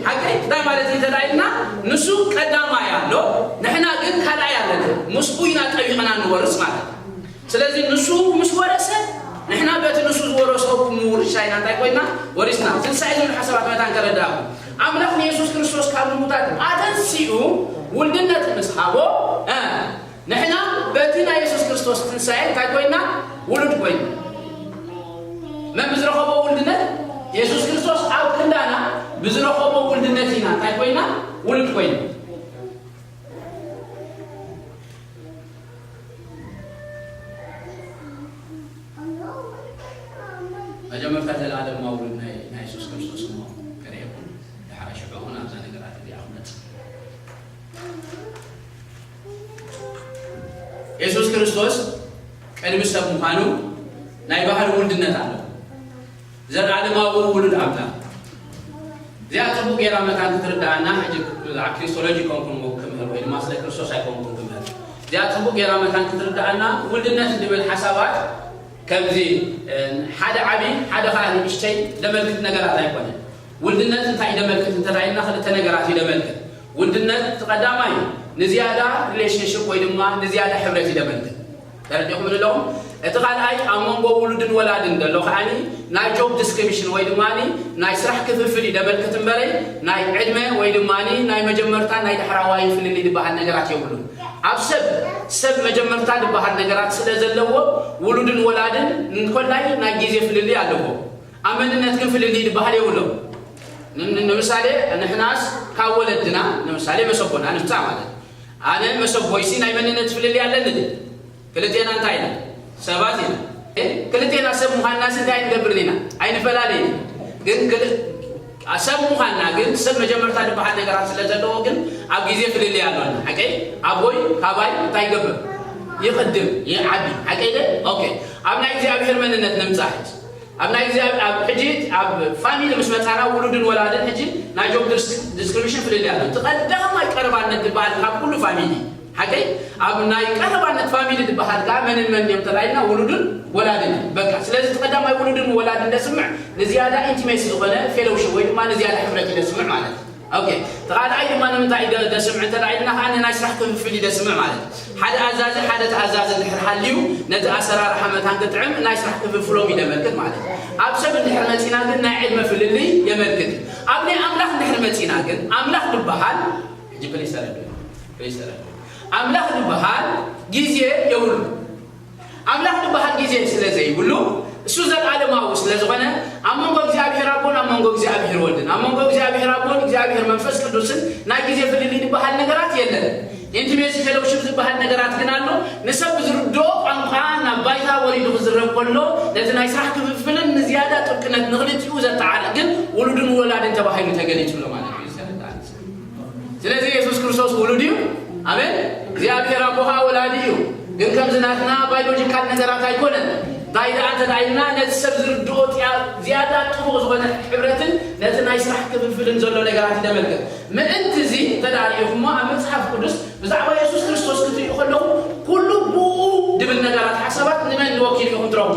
ሓቂ እንታይ ማለት እዩ እንተ ኢልና ንሱ ቀዳማይ ኣሎ ንሕና ግን ካልኣይ ኣለና ምስኡ ኢና ጠቢቕና ንወርስ ማለት እዩ ስለዚ ንሱ ምስ ወረሰ ንሕና በቲ ንሱ ዝወረሰ ምውርሻ ኢና እንታይ ኮይና ወሪስና ትንሳኤ ዝብል ሓሳባት መታን ከረዳእኩም ኣምላኽ ንየሱስ ክርስቶስ ካብ ምሙታት ኣተንሲኡ ውልድነት ምስ ሃቦ ንሕና በቲ ናይ የሱስ ክርስቶስ ትንሳኤ እንታይ ኮይና ውሉድ ኮይና መን ብዝረኸቦ ውልድነት የሱስ ክርስቶስ ኣብ ክንዳና ብዝረኸቦ ውልድነት ኢና እንታይ ኮይና ውሉድ ኮይና መጀመርታ ዘለኣለማዊ ውሉድ ናይ ናይ የሱስ ክርስቶስ እሞ ከርእየኩም ድሓረ ሽዑ ናብዛ ነገራት እዚኣ ክመፅእ የሱስ ክርስቶስ ቅድሚ ሰብ ምዃኑ ናይ ባህሪ ውልድነት ኣሎ። ዘለኣለማዊ ውሉድ ኣምላኽ። እዚኣ ጽቡቕ ጌራ መታን ክትርድኣና፣ ሕጂ ብዛዕባ ክሪስቶሎጂ ኮንኩም ክምህር ወይ ድማ ስለ ክርስቶስ ኣይኮንኩም ክምህር። እዚኣ ጽቡቕ ጌራ መታን ክትርድኣና፣ ውልድነት ዝብል ሓሳባት ከምዚ ሓደ ዓቢ ሓደ ኸኣ ንእሽተይ ዘመልክት ነገራት ኣይኮነን። ውልድነት እንታይ ደመልክት እንተ ኢልና ክልተ ነገራት እዩ ደመልክት። ውልድነት እቲ ቀዳማይ ንዝያዳ ሪሌሽንሽፕ ወይ ድማ ንዝያዳ ሕብረት እዩ ደመልክት። ተረዲኹም ኣለኹም? እቲ ካልኣይ ኣብ መንጎ ውሉድን ወላድን ዘሎ ከዓኒ ናይ ጆብ ዲስክሪፕሽን ወይ ድማ ናይ ስራሕ ክፍፍል እዩ ደመልክት እምበረይ ናይ ዕድመ ወይ ድማ ናይ መጀመርታ ናይ ዳሕራዋይ ፍልልይ ዝበሃል ነገራት የብሉን። ኣብ ሰብ ሰብ መጀመርታ ዝበሃል ነገራት ስለ ዘለዎ ውሉድን ወላድን እንኮላይ ናይ ግዜ ፍልልይ ኣለዎ። ኣብ መንነት ግን ፍልልይ ዝበሃል የብሎም። ን- ን- ንምሳሌ ንሕናስ ካብ ወለድና ንምሳሌ መሰቦና ንምፃእ ማለት እዩ። ኣነ መሰቦይሲ ናይ መንነት ፍልልይ ኣለኒ ድዩ? ክልቴና እንታይ ኢና? ሰባት ኢና። እ? ክልቴና ሰብ ምዃንናስ እንታይ ኣይንገብርን ኢና? ኣይንፈላለይን ኢና። ግን ክል- ሰብ ምዃንና ግን ሰብ መጀመርታ ዝበሃል ነገራት ስለ ዘለዎ ግን ኣብ ግዜ ፍልልይ ኣሎና። ሓቀይ ኣቦይ ካባይ እንታይ ይገብር? ይቕድም፣ ይዓቢ። ሓቀይ ደ? ኦኬ። ኣብ ናይ እግዚኣብሔር መንነት ንምጻሕ ኣብ ናይ እግዚኣብሔር ኣብ ሕጂ ኣብ ፋሚሊ ምስ መጻና ውሉድን ወላድን ሕጂ ናይ ጆብ ዲስክሪፕሽን ፍልልይ ኣሎ። እቲ ቀዳማይ ቀረባነት ዝበሃል ካብ ኩሉ ፋሚሊ ሓቀይ ኣብ ናይ ቀረባነት ፋሚሊ ዝበሃል ከዓ መንን መን እዮም ተላይና ውሉድን ወላድን እዩ። በቃ ስለዚ እቲ ቀዳማይ ውሉድን ወላድን ደስምዕ ንዝያዳ ኢንቲሜሲ ዝኾነ ፌሎውሽፕ ወይ ድማ ንዝያዳ ሕብረት እዩ ደስምዕ ማለት እዩ። ኦኬ ተኻልኣይ ድማ ንምንታይ ደ- ደስምዕ እንተ ኢልና ከዓ ንናይ ስራሕ ክፍፍል እዩ ደስምዕ ማለት እዩ። ሓደ ኣዛዚ ሓደ ተኣዛዚ እንድሕር ሃልዩ ነቲ ኣሰራርሓ መታን ክጥዕም ናይ ስራሕ ክፍፍሎም እዩ ደመልክት ማለት እዩ። ኣብ ሰብ እንድሕር መፂና ግን ናይ ዕድመ ፍልልይ የመልክት እዩ። ኣብ ናይ ኣምላኽ እንድሕር መፂና ግን ኣምላኽ ዝበሃል ሕጂ ፕሊስ ተረዱ ፕሊስ ተረዱ ኣምላኽ ዝበሃል ግዜ የብሉ። ኣምላኽ ዝበሃል ግዜ ስለ ዘይብሉ እሱ ዘለዓለማዊ ስለ ዝኾነ ኣብ መንጎ እግዚኣብሔር ኣቦን ኣብ መንጎ እግዚኣብሔር ወልድን ኣብ መንጎ እግዚኣብሔር ኣቦን እግዚኣብሔር መንፈስ ቅዱስን ናይ ግዜ ፍልልይ ዝበሃል ነገራት የለን። ኢንቲሜሲ ፌሎውሽፕ ዝበሃል ነገራት ግን ኣሎ። ንሰብ ብዝርድኦ ቋንቋ ናብ ባይታ ወሪዱ ክዝረብ ከሎ ነቲ ናይ ስራሕ ክፍፍልን ንዝያዳ ጥብቅነት ንኽልቲኡ ዘተዓርቕ ግን ውሉድን ወላድን ተባሂሉ ተገሊጹ ኣሎ ማለት እዩ። ስለዚ የሱስ ክርስቶስ ውሉድ እዩ። ኣሜን። እግዚኣብሔር ኣቦኻ ወላዲ እዩ። ግን ከምዚ ናትና ባዮሎጂካል ነገራት ኣይኮነን። እንታይ ደኣ እንተ ደኣ ኢልና ነቲ ሰብ ዝርድኦ ጥያ- ዝያዳ ጥቡቕ ዝኾነ ሕብረትን ነቲ ናይ ስራሕ ክፍፍልን ዘሎ ነገራት ይደመልክት። ምእንቲ እዚ እንተ ደኣ ርኢኹሞ ኣብ መጽሓፍ ቅዱስ ብዛዕባ የሱስ ክርስቶስ ክትሪኡ ከለኹ ኩሉ ብኡ ድብል ነገራት ሓሳባት ንመን ወኪሉ ኢኹም ትረኽቡ?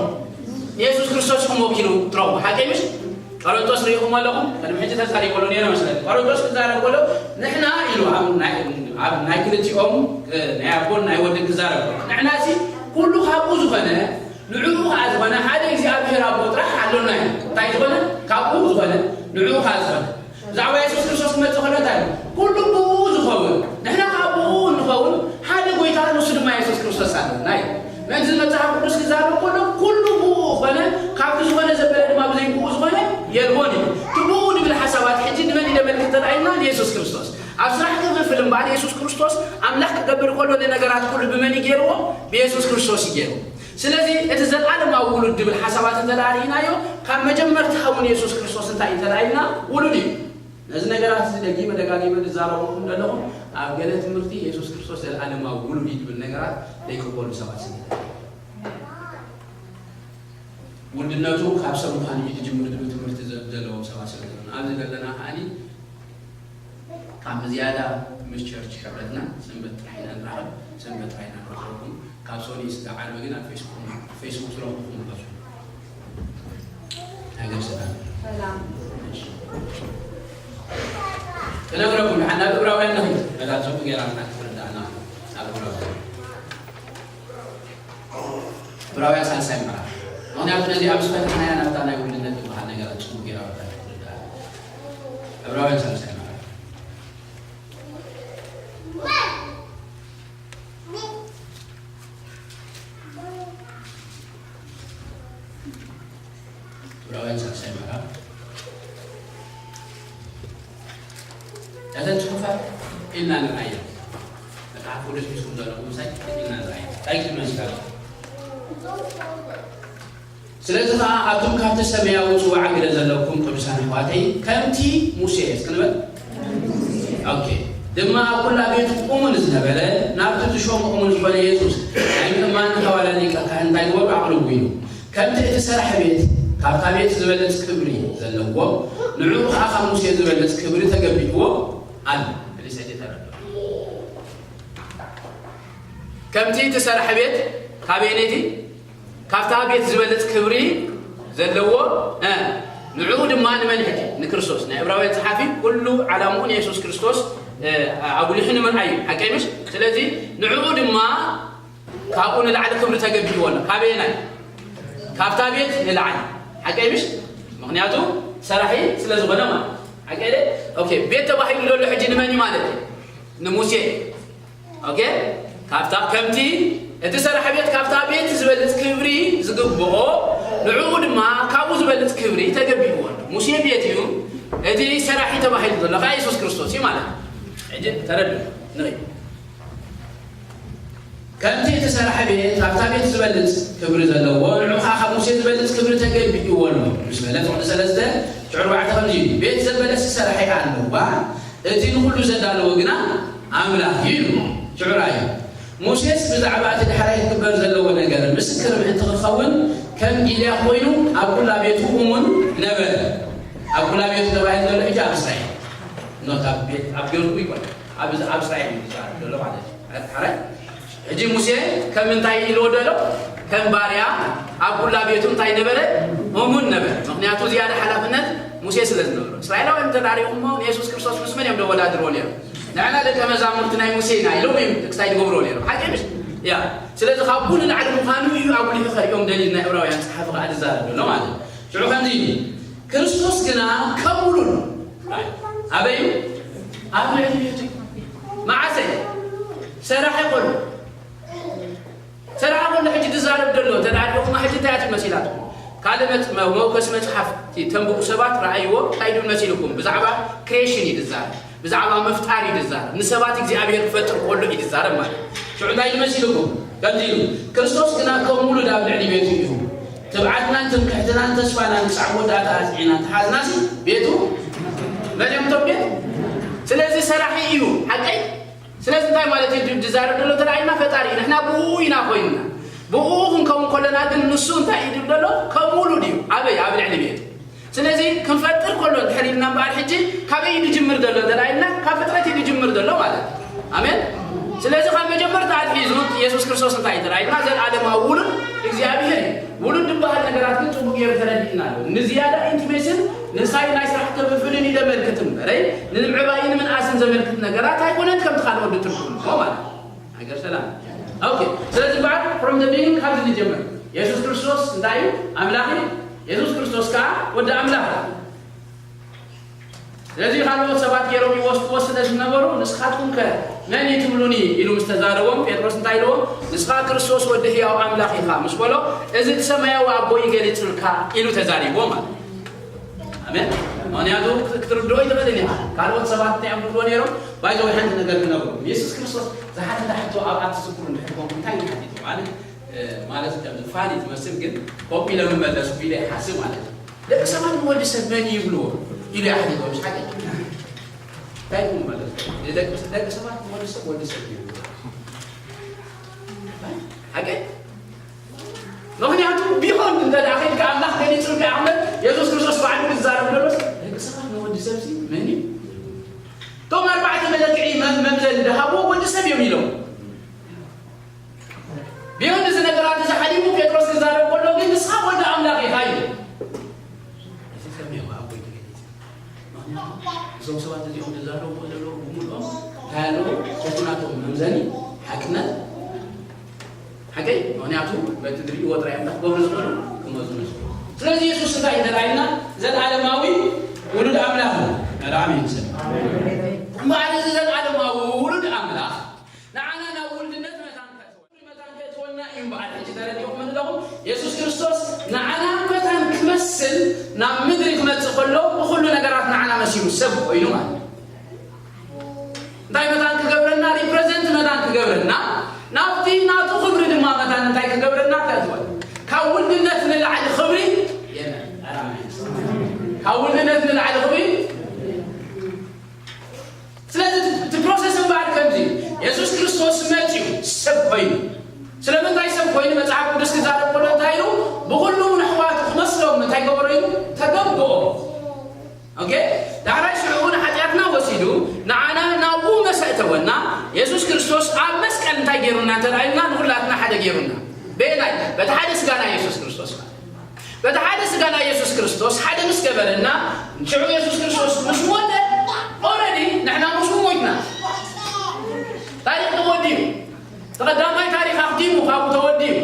ንየሱስ ክርስቶስ ኢኹም ወኪሉ ትረኽቡ። ሓቀይ ምሽ? ቆሮንቶስ ርኢኹም ኣለኹም ቅድሚ ሕጂ ተዛሪበሉ ነይረ መስለኒ። ቆሮንቶስ ክዛረብ ከሎ ንሕና ኢሉ ኣብ ናይ ኣብ ናይ ክልቲኦም እ፣ ናይ ኣቦን ናይ ወድን ክዛረብ ከሎ ንሕና ሲ ኩሉ ካብኡ ዝኾነ ንዕኡ ከዓ ዝኾነ ሓደ እግዚኣብሔር ኣቦ ጥራሕ ኣሎና እዩ። እንታይ ዝኾነ ካብኡ ዝኾነ ንዕኡ ከዓ ዝኾነ ብዛዕባ የሱስ ክርስቶስ ክመፅእ ከሎ እንታይ ኢሉ? ኩሉ ብኡ ዝኸውን ንሕና ከዓ ብኡ እንኸውን ሓደ ጎይታ ንሱ ድማ የሱስ ክርስቶስ ኣለና እዩ። ነዚ መጽሓፍ ቅዱስ ክዛረብ ከሎ ኩሉ ብኡ ኾነ ካብቲ ዝኾነ ዘበለ ድማ ብዘይ ብኡ ዝኾነ የልቦን እዩ። እቲ ብኡ ንብል ሓሳባት ሕጂ ንመን እዩ ደመልክት ተላኢልና ንየሱስ ክርስቶስ ኣብ ስራሕ ክፍፍል እምበኣር የሱስ ክርስቶስ ኣምላኽ ክገብር ከሎ ንነገራት ኩሉ ብመን እዩ ገይርዎ? ብየሱስ ክርስቶስ እዩ ገይርዎ። ስለዚ እቲ ዘለዓለማዊ ውሉድ ድብል ሓሳባት እንተ ደኣ ርኢናዮ ካብ መጀመርታ እውን የሱስ ክርስቶስ እንታይ እዩ ተላኢልና ውሉድ እዩ። ነዚ ነገራት እዚ ደጊመ ደጋጊመ ዝዛረበኩም ዘለኹ ኣብ ገለ ትምህርቲ የሱስ ክርስቶስ ዘለዓለማዊ ውሉድ እዩ ዝብል ነገራት ዘይቅበሉ ሰባት ስለ ውልድነቱ ካብ ሰብ ምዃኑ እዩ ዝጅምር ዝብል ትምህርቲ ዘለዎም ሰባት ስለ ዘለና ኣብዚ ዘለና ከዓኒ ካብ ዝያዳ ምስ ቸርች ሕብረትና ሰንበት ጥራሕ ኢና ንራኸብ ሰንበት ጥራሕ ኢና ንረኽበኩም ካብ ሶኒ ስጋ ዓርቢ ግን ኣብ ፌስቡክ ትረኽብኩም በዙ ክነግረኩም ድሓን ናብ እብራውያን ንኽድ ነታ ጽቡቅ ጌራ ክትርዳእና ናብ እብራውያን እብራውያን ሳልሳይ ምዕራፍ ምክንያቱ ነዚ ኣብ ዝፈትሕናያ ናብታ ናይ ውልድነት ዝበሃል ነገራት ጽቡቅ ጌራ ክትርዳእ እብራውያን ሳልሳይ ምዕራፍ ዕብራውያን ሳልሳይ ምዕራፍ እተን ጽሑፋት ኢልና ንርኣየን መጽሓፍ ቅዱስ ሒዝኩም ዘለኹም ምሳይ ኢልና ንርኣየን እንታይ ክመስላ ስለዚ ኸዓ ኣቱም ካብቲ ሰማያዊ ጽዋዕ ግደ ዘለኩም ቅዱሳን ኣሕዋተይ ከምቲ ሙሴ እስክንበል ኦኬ ድማ ኣብ ኩላ ቤቱ እሙን ዝነበረ ናብቲ ዝሾሞ እሙን ዝኾነ የሱስ ናይ ምእማን ተዋላዲ ሊቀ ካህን እንታይ ዝበሉ ኣቕርቡ ኢሉ ከምቲ እቲ ሰራሕ ቤት ካብታ ቤት ዝበልጽ ክብሪ ዘለዎ ንዕኡ ከዓ ካብ ሙሴ ዝበልጽ ክብሪ ተገቢእዎ ኣሎ። ከምቲ እቲ ሰራሕ ቤት ካበየነይቲ ካብታ ቤት ዝበልጽ ክብሪ ዘለዎ ንዕኡ ድማ ንመን ሕጂ ንክርስቶስ ናይ ዕብራውያን ጸሓፊ ኩሉ ዓላምኡ ንየሱስ ክርስቶስ ኣጉሊሑ ንምርኣይ እዩ። ሓቀይ ምሽ? ስለዚ ንዕኡ ድማ ካብኡ ንላዕሊ ክብሪ ተገቢእዎ ኣሎ። ካበየናይ? ካብታ ቤት ንላዕሊ። ሓቀይ ምሽ? ምኽንያቱ ሰራሒ ስለ ዝኾነ ማለት። ሓቀይ ደ? ኦኬ፣ ቤት ተባሂሉ ዘሎ ሕጂ ንመን እዩ ማለት እዩ? ንሙሴ። ኦኬ? ካብታ ከምቲ እቲ ሰራሒ ቤት ካብታ ቤት ዝበልጽ ክብሪ ዝግብኦ፣ ንዕኡ ድማ ካብኡ ዝበልጽ ክብሪ ተገቢእዎ ኣሎ። ሙሴ ቤት እዩ፣ እቲ ሰራሒ ተባሂሉ ዘሎ ከዓ የሱስ ክርስቶስ እዩ ማለት እዩ። ሕጂ ተረዱ። ንርኢ። ከምቲ እቲ ሰራሒ ቤት ካብታ ቤት ዝበልጽ ክብሪ ዘለዎ፣ ንዑ ኸዓ ካብ ሙሴ ዝበልጽ ክብሪ ተገቢእዎ ኣሎ። ምስ በለ ፍቕዲ ሰለስተ ሽዑ ኣርባዕተ ከምዚ እዩ። ቤት ዘበለሲ ሰራሒ ኣለዋ፣ እቲ ንኹሉ ዘዳለወ ግና ኣምላኽ እዩ ኢሉ። ሽዑ ራእዩ። ሙሴስ ብዛዕባ እቲ ዳሕራይ ክግበር ዘለዎ ነገር ምስክር ምእንቲ ክኸውን ከም ኢልያ ኮይኑ ኣብ ኩላ ቤቱ እሙን ነበረ። ኣብ ኩላ ቤቱ ተባሂሉ ዘሎ ሕጂ ኣብ እስራኤል። ኖት ኣብ ቤት፣ ኣብ ገርኩ ይኮን። ኣብ፣ ኣብ እስራኤል እዩ ዝዛረብ ዘሎ ማለት እዩ። ሓራይ? ሕጂ ሙሴ ከም እንታይ ኢልዎ ደሎ? ከም ባርያ ኣብ ኩላ ቤቱ እንታይ ነበረ? እሙን ነበረ። ምኽንያቱ ዝያዳ ሓላፍነት ሙሴ ስለ ዝነበሮ። እስራኤላውያን እንተ ዳሪኹሞ ንየሱስ ክርስቶስ ምስ መን እዮም ደወዳድርዎ ነይሮም? ንሕና ደቀ መዛሙርቲ ናይ ሙሴ ኢና ኢሎም እዮም ክስታይ ዝገብርዎ ነይሮም። ሓቂ ምሽ? ያ። ስለዚ ካብኡ ንላዕሊ ምዃኑ እዩ ኣጉሊሑ ከርእዮም ደልዩ ናይ ዕብራውያን ጸሓፊ ከኣ ዝዛረብ ዘሎ ማለት እዩ። ሽዑ ከምዚ እዩ። ክርስቶስ ግና ከም ውሉድ ኣበይ እዩ? ኣብ ልዕሊ ቤቱ እዩ። መዓሰ? ሰራሒ ኮሉ። ሰራሒ ኮሉ ሕጂ ዝዛረብ ዘሎ፣ እንተ ደኣ ኣለኹማ ሕጂ እንታይ እያ መሲላትኩም? ካልእ መጽ-፣ መ-፣ መውከሲ መጽሓፍ እቲ ተንብቡ ሰባት ረኣይዎ፣ እንታይ ድዩ መሲልኩም? ብዛዕባ ክሬሽን እዩ ዝዛረብ። ብዛዕባ ምፍጣር እዩ ዝዛረብ። ንሰባት እግዚኣብሔር ክፈጥር ከሎ እዩ ዝዛረብ ማለት እዩ። ሽዑ እንታይ ኢሉ መሲልኩም? ከምዚ ኢሉ፣ ክርስቶስ ግና ከም ውሉድ ኣብ ልዕሊ ቤቱ እዩ። ትብዓትናን ትምክሕትናን ተስፋናን ክሳዕ መወዳእታ ኣጽዒና እንተሓዝናሲ፣ ቤቱ መን እዮም እቶም ቤት? ስለዚ ሰራሒ እዩ። ሓቀይ? ስለዚ እንታይ ማለት እዩ ዝዛረብ ዘሎ እንተ ደኣ ኢልና፣ ፈጣሪ እዩ። ንሕና ብኡ ኢና ኮይንና። ብኡ ክንከውን ከለና ግን ንሱ እንታይ እዩ ዝብል ዘሎ? ከም ውሉድ እዩ። ኣበይ? ኣብ ልዕሊ ቤቱ። ስለዚ ክንፈጥር ከሎ እንድሕር ኢልና እምበኣር፣ ሕጂ ካበይ እዩ ዝጅምር ዘሎ እንተ ደኣ ኢልና፣ ካብ ፍጥረት እዩ ዝጅምር ዘሎ ማለት እዩ። ኣሜን። ስለዚ ካብ መጀመርታ ኣትሒዙ የሱስ ክርስቶስ እንታይ እዩ እንተ ደኣ ኢልና፣ ዘለኣለማዊ ውሉድ እግዚኣብሔር እዩ። ውሉድ ዝበሃል ነገራት ግን ጽቡቕ ገይሩ ተረዲእና ኣሎ። ንዝያዳ ኢንቲሜስን ንሳይ ናይ ስራሕ ክፍፍልን እዩ ዘመልክት እምበረይ፣ ንምዕባይን ምንኣስን ዘመልክት ነገራት ኣይኮነን፣ ከምቲ ካልእ ወዲ ትርጉም እሞ ማለት እዩ። ሃገር ሰላም። ኦኬ፣ ስለዚ በዓል from the beginning ካብዚ ንጀምር። የሱስ ክርስቶስ እንታይ እዩ? ኣምላኽ እዩ። የሱስ ክርስቶስ ከዓ ወዲ ኣምላኽ እዩ። ስለዚ ካልኦት ሰባት ገይሮም ይወስድዎ ስለ ዝነበሩ፣ "ንስኻትኩም ከ መን እዩ ትብሉኒ?" ኢሉ ምስ ተዛረቦም፣ ጴጥሮስ እንታይ ኢልዎ? "ንስኻ ክርስቶስ ወዲ ህያው ኣምላኽ ኢኻ" ምስ በሎ፣ "እዚ እቲ ሰማያዊ ኣቦይ ገሊጹልካ" ኢሉ ተዛሪብዎ ማለት እዩ። ኣሜን። ምኽንያቱ ክት-፣ ክትርድኦ ይትኽእልን ኢኻ። ካልኦት ሰባት እንታይ እዮም ዝብልዎ ነይሮም? ባይዘወይ ሓንቲ ነገር ክነግሩ። የሱስ ክርስቶስ ዝሓተታ ሕቶ ኣብኣ ትዝክሩ እንድሕር ኮንኩም እንታይ እዩ ሓቲቱ? ማለት፣ እ፣ ማለት ከም ፋኒ ትመስል ግን ኮፒ ለምን መለስኩ ኢለ ይሓስብ ማለት እዩ። ደቂ ሰባት ንወዲ ሰብ መን እዩ ይብልዎ? ኢሉ ይሓቲቶ፣ ምስ ሓቂ። እንታይ ይብሉ ማለት እዩ? ደቂ፣ ደቂ ሰባት ንወዲ ሰብ ወዲ ሰብ እዩ ይብልዎ። ሓቂ? ምኽንያቱ ቢሆን እንተ ደኣ ኸይድካ ኣምላኽ ገሊጹልካ ኣሕመድ የሱስ ክርስቶስ ባዕሉ ክዛረብ ከሎስ ደቂ ሰባት ንወዲ ሰብሲ መን እዩ? እቶም ኣርባዕተ መለክዒ መም-፣ መምዘኒ ዝሃብዎ ወዲ ሰብ እዮም ኢሎም። ቢሆን እዚ ነገራት እዚ ሓሊፉ ጴጥሮስ ክዛረብ ከሎ ግን ንስኻ ወዲ ኣምላኽ ኢኻ ኢሉ። እዚ ሰብ እኒኦ ኣቦይ ተገሊጹ። ምኽንያቱ እዞም ሰባት እዚኦም ዝዛረብዎ ዘለዉ ብምልኦም እንታይ ኣለዎ? በቲ ናቶም መምዘኒ ሓቅነት ሓቀይ? ምኽንያቱ በቲ ዝርእይዎ ጥራይ እዮም ክገብሩ ዝኽእሉ ክመዝኑ ዝኽእሉ። ስለዚ የሱስ እንታይ እዩ ተራእዩና? ዘለኣለማዊ ውሉድ ኣምላኽ እዩ። ኣሜን። ሰብ እምበኣር እዚ ዘለኣለማዊ ውሉድ ኣምላኽ ንዓና ናብ ውልድነት መታን ከእትወ-፣ መታን ከእትወና እዩ እምበኣር። ሕጂ ተረዲእኩም ኣለኹም? የሱስ ክርስቶስ ንዓና መታን ክመስል ናብ ምድሪ ክመጽእ ከሎ ብኹሉ ነገራት ንዓና መሲሉ ሰብ ኮይኑ ማለት እዩ። እንታይ መታን ክገብረና? ሪፕረዘንት መታን ክገብረና፣ ናብቲ ናቱ ክብሪ ድማ መታን እንታይ ክገብረና? ከእትወን። ካብ ውልድነት ንላዕሊ ክብሪ የለን። ካብ ውልድነት ንላዕሊ ክብሪ። ስለዚ እቲ ፕሮሰስ እምበኣር ከምዚ፣ የሱስ ክርስቶስ መጺኡ ሰብ ኮይኑ። ስለምንታይ ሰብ ኮይኑ? መጽሓፍ ቅዱስ ክዛረብ ከሎ እንታይ ኢሉ? ብኹሉ ንሕዋቱ ክመስሎም እንታይ ገበሮ ኢሉ? ተገብኦ። ኦኬ? ዳሕራይ ሽዑ ንሓጢኣትና ወሲዱ ንዓና ናብኡ መሰእተወና። የሱስ ክርስቶስ ኣብ መስቀል እንታይ ገይሩና እንተ ደኣ ኢልና ንኹላትና ሓደ ገይሩና። በየናይ? በቲ ሓደ ስጋና የሱስ ክርስቶስ ማለት። በቲ ሓደ ስጋና የሱስ ክርስቶስ ሓደ ምስ ገበረና፣ ሽዑ የሱስ ክርስቶስ ምስ ሞተ ኦረዲ ንሕና ምስኡ ሞይትና። ታሪኽ ተወዲኡ። ተቐዳማይ ታሪኽ ኣኽቲሙ ካብኡ ተወዲኡ።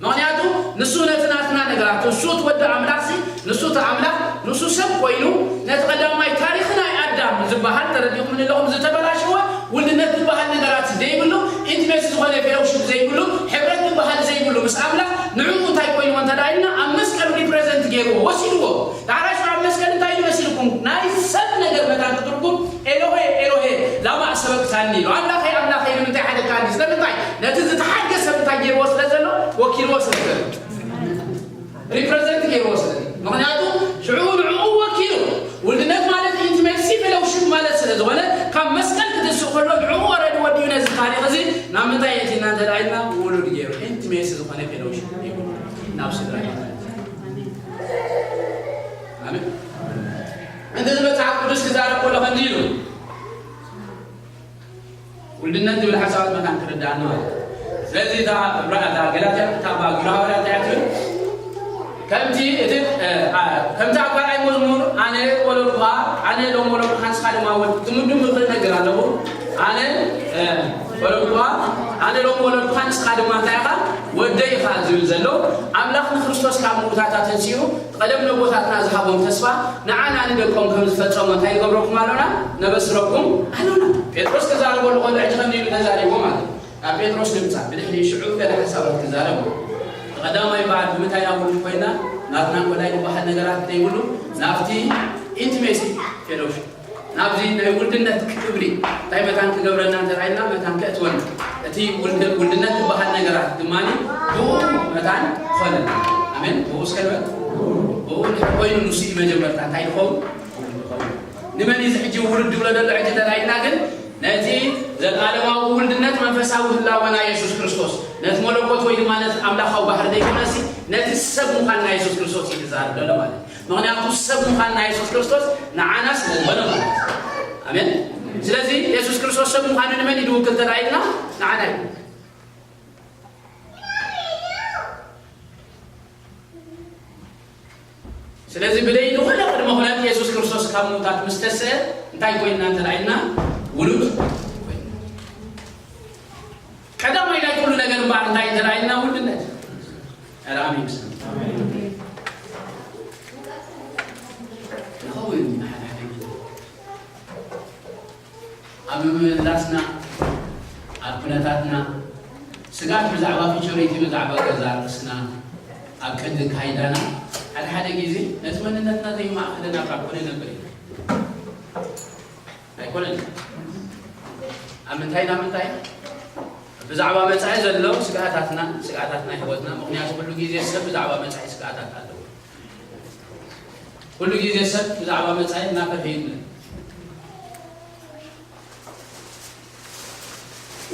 ምኽንያቱ ንሱ ነቲ ናትና ነገራት፣ ንሱ እቲ ወዲ ኣምላኽሲ፣ ንሱ እቲ ኣምላኽ፣ ንሱ ሰብ ኮይኑ ነቲ ቀዳማይ ታሪኽ ናይ ኣዳም ዝበሃል፣ ተረዲእኩም ኣለኹም፣ ዝተበላሸወ ውልድነት ዝበሃል ነገራት ዘይብሉ፣ ኢንቲሜሲ ዝኾነ ፌሎውሺፕ ዘይብሉ፣ ሕብረት ዝበሃል ዘይብሉ ምስ ኣምላኽ፣ ንዕኡ እንታይ ኮይንዎ እንተ ደኣ ኢልና፣ ኣብ መስቀል ሪፕሬዘንት ገይርዎ፣ ወሲድዎ። ዳሕራይ ኣብ መስቀል እንታይ እዩ መሲልኩም? ናይ ሰብ ነገር መታን ክትርጉም፣ ኤሎሄ ኤሎሄ ላማ ሰበቅታኒ ኢሉ። ኣምላኸይ ኣምላኸይ ንምንታይ ሓደግካኒ? ስለምንታይ? ነቲ ዝተሓድገ ሰብ እንታይ ገይርዎ ስለ ዘሎ፣ ወኪልዎ ስለ ዘሎ። ሪፕሬዘንት ገይርዎ ስለ ዘሎ። ምኽንያቱ ሽዑ ንዕኡ ወኪሉ፣ ውልድነት ማለት ኢንቲሜሲ ፌሎውሺፕ ማለት ስለ ዝኾነ፣ ካብ መስቀል ክትስእ ከሎ ንዕኡ ኦረዲ ወዲኡ ነዚ ታሪኽ እዚ ናብ ምንታይ የእቲና እንተ ደኣ ኢልና፣ ውሉድ ገይሩ ኢንቲሜሲ ዝኾነ ፌሎውሺፕ ይኹን ናብ ስድራ ቤት። ኣሜን። እንተ እዚ መጽሓፍ ቅዱስ ክዛረብ ከሎ ከምዚ ኢሉ፣ ውልድነት ዝብል ሓሳባት መታን ክርዳእና ማለት እዩ። ስለዚ እታ ዕብራ-፣ እታ ገላትያ፣ እታ ባ-፣ ግብረ ሃዋርያት እንታይ እያ ትብል? ከምቲ እቲ፣ እ፣ ኣ-፣ ከምቲ ኣብ ካልኣይ መዝሙር፣ ኣነ ወለድኩኻ፣ ኣነ ሎም ወለድኩኻ፣ ንስኻ ድማ ወድ-፣ ትምዱ ምኽሪ እነግር ኣለኹ። ኣነ፣ እ፣ ወለድኩኻ፣ ኣነ ሎም ወለድኩኻ፣ ንስኻ ድማ እንታይ ኢኻ? ወደይ ኢኻ ዝብል ዘሎ፣ ኣምላኽ ንክርስቶስ ካብ ምውታት ኣተንሲኡ፣ ቀደም ነቦታትና ዝሃቦም ተስፋ ንዓና ንደቆም ከም ዝፈጸሞ እንታይ ንገብረኩም ኣሎና? ነበስረኩም ኣሎና። ጴጥሮስ ክዛረበሉ ከሎ ሕጂ ከምዚ ኢሉ ተዛሪቡ ማለት እዩ። ናብ ጴጥሮስ ንምጻእ፣ ብድሕሪ ሽዑ ገለ ሓሳባት ክዛረብ። ቀዳማይ በዓል ብምንታይ ኢና ውሉድ ኮይና? ናትና ኮላይ ዝበሃል ነገራት ዘይብሉ፣ ናብቲ ኢንቲሜሲ ፌሎውሺፕ፣ ናብዚ ናይ ውልድነት ክብሪ እንታይ መታን ክገብረና እንተ ደኣ ኢልና፣ መታን ከእትወና። እቲ ውልድ-፣ ውልድነት ዝበሃል ነገራት ድማ ብኡ መታን ክኾነና። ኣሜን። ብኡ እስከ ንበል። ብኡ እንድሕር ኮይኑ ንሱ እዩ መጀመርታ እንታይ ዝኸውን? ንመን እዩ እዚ ሕጂ ውሉድ ዝብሎ ዘሎ? ሕጂ እንተ ደኣ ኢልና ግን ነቲ ዘለኣለማዊ ውልድነት መንፈሳዊ ህላወና የሱስ ክርስቶስ፣ ነቲ መለኮት ወይ ድማ ነቲ ኣምላኻዊ ባህሪ ዘይኮነሲ፣ ነቲ ሰብ ምዃንና የሱስ ክርስቶስ እዩ ዝዛረብ ዘሎ ማለት እዩ። ምኽንያቱ ሰብ ምዃንና የሱስ ክርስቶስ ንዓና ስለ ዝኾነ ማለት እዩ። ኣሜን። ስለዚ የሱስ ክርስቶስ ሰብ ምዃኑ ንመን እዩ ዝውክል እንተ ደኣ ኢልና ንዓና እዩ። ስለዚ ብደይ ዝኾነ ቅድመ ኩነት የሱስ ክርስቶስ ካብ ምውታት ምስ ተስአ እንታይ ኮይንና እንተ ደኣ ኢልና ውሉድ ኮይንና። ቀዳማይ ናይ ኩሉ ነገር እምበኣር እንታይ እንተ ደኣ ኢልና ውልድነት። ኧረ ኣሜን። ንኸውን ኢና ሓደ ሓደ ግዜ። ኣብ ምምልላስና፣ ኣብ ኩነታትና፣ ስግኣት ብዛዕባ ፊቸሪቲ፣ ብዛዕባ ገዛ ርእስና፣ ኣብ ቅዲ ካይዳና፣ ሓደ ሓደ ግዜ ነቲ መንነትና ዘይማእኸለ ናብራ ኮነ ነበር ኢና። ኣይኮነን። ኣብ ምንታይ ናብ ምንታይ? ብዛዕባ መጻኢ ዘሎ ስግኣታትና፣ ስግኣታትና ህይወትና፣ ምኽንያቱ ኩሉ ግዜ ሰብ ብዛዕባ መጻኢ ስግኣታት ኣለዎ። ኩሉ ግዜ ሰብ ብዛዕባ መጻኢ እናፈርሀ ይነብር።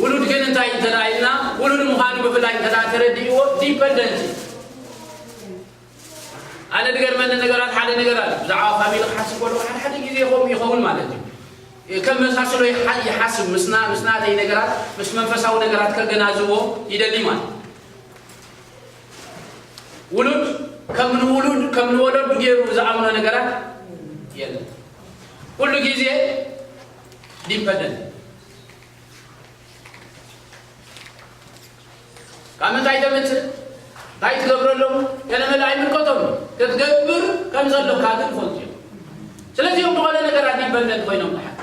ውሉድ ግን እንታይ እንተ ደኣ ኢልና፣ ውሉድ ምዃኑ ብፍላይ እንተ ደኣ ተረዲእዎ፣ ዲፐንደንት እዩ። ኣነ ዝገርመኒ ነገራት ሓደ ነገር ኣሎ። ብዛዕባ ፋሚሊ ክሓስብ ከለኹ ሓደ ሓደ ግዜ ከምኡ ይኸውን ማለት እዩ። ከም መሳስሎ ይሓ-፣ ይሓስብ፣ ምስና-፣ ምስ ናተይ ነገራት፣ ምስ መንፈሳዊ ነገራት ከገናዝቦ ይደሊ ማለት እዩ። ውሉድ ከም ንውሉድ፣ ከም ንወለዱ ገይሩ ዝኣምኖ ነገራት የለን። ኩሉ ግዜ ዲፐንደንት። ካብ ምንታይ ተምጽእ? እንታይ ትገብረሎም? ገለ መለ ኣይምልከቶም። ክትገብር ከም ዘሎካ ግን ይፈልጡ እዮም። ስለዚ እዮም ዝኾነ ነገራት ዲፐንደንት ኮይኖም ክሓት።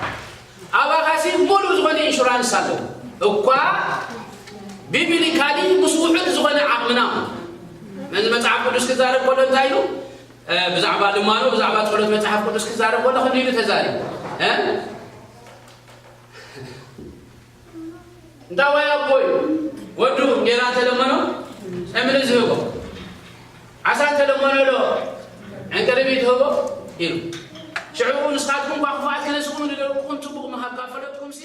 ኣባኻሲ ሙሉእ ዝኾነ ኢንሹራንስ ኣለዎ። እኳ ቢብሊካሊ ምስ ውሑድ ዝኾነ ዓቕምና። ነዚ መጽሓፍ ቅዱስ ክዛረብ ከሎ እንታይ ኢሉ? እ፣ ብዛዕባ ልማኖ፣ ብዛዕባ ጸሎት መጽሓፍ ቅዱስ ክዛረብ ከሎ ክንዲ ኢሉ ተዛሪቡ። እ? እንታይ ወይ ኣቦይ ወዱ እንጌራ እንተለመኖ፣ እምኒ ዝህቦ፣ ዓሳ እንተለመኖ ዶ ዕንቅርቢት ዝህቦ? ኢሉ። ሽዑ ንስኻትኩም እኳ ክፉኣት ክነስኹም ንደቁኹም ጽቡቕ ምሃብ ካብ ፈለጥኩምሲ፣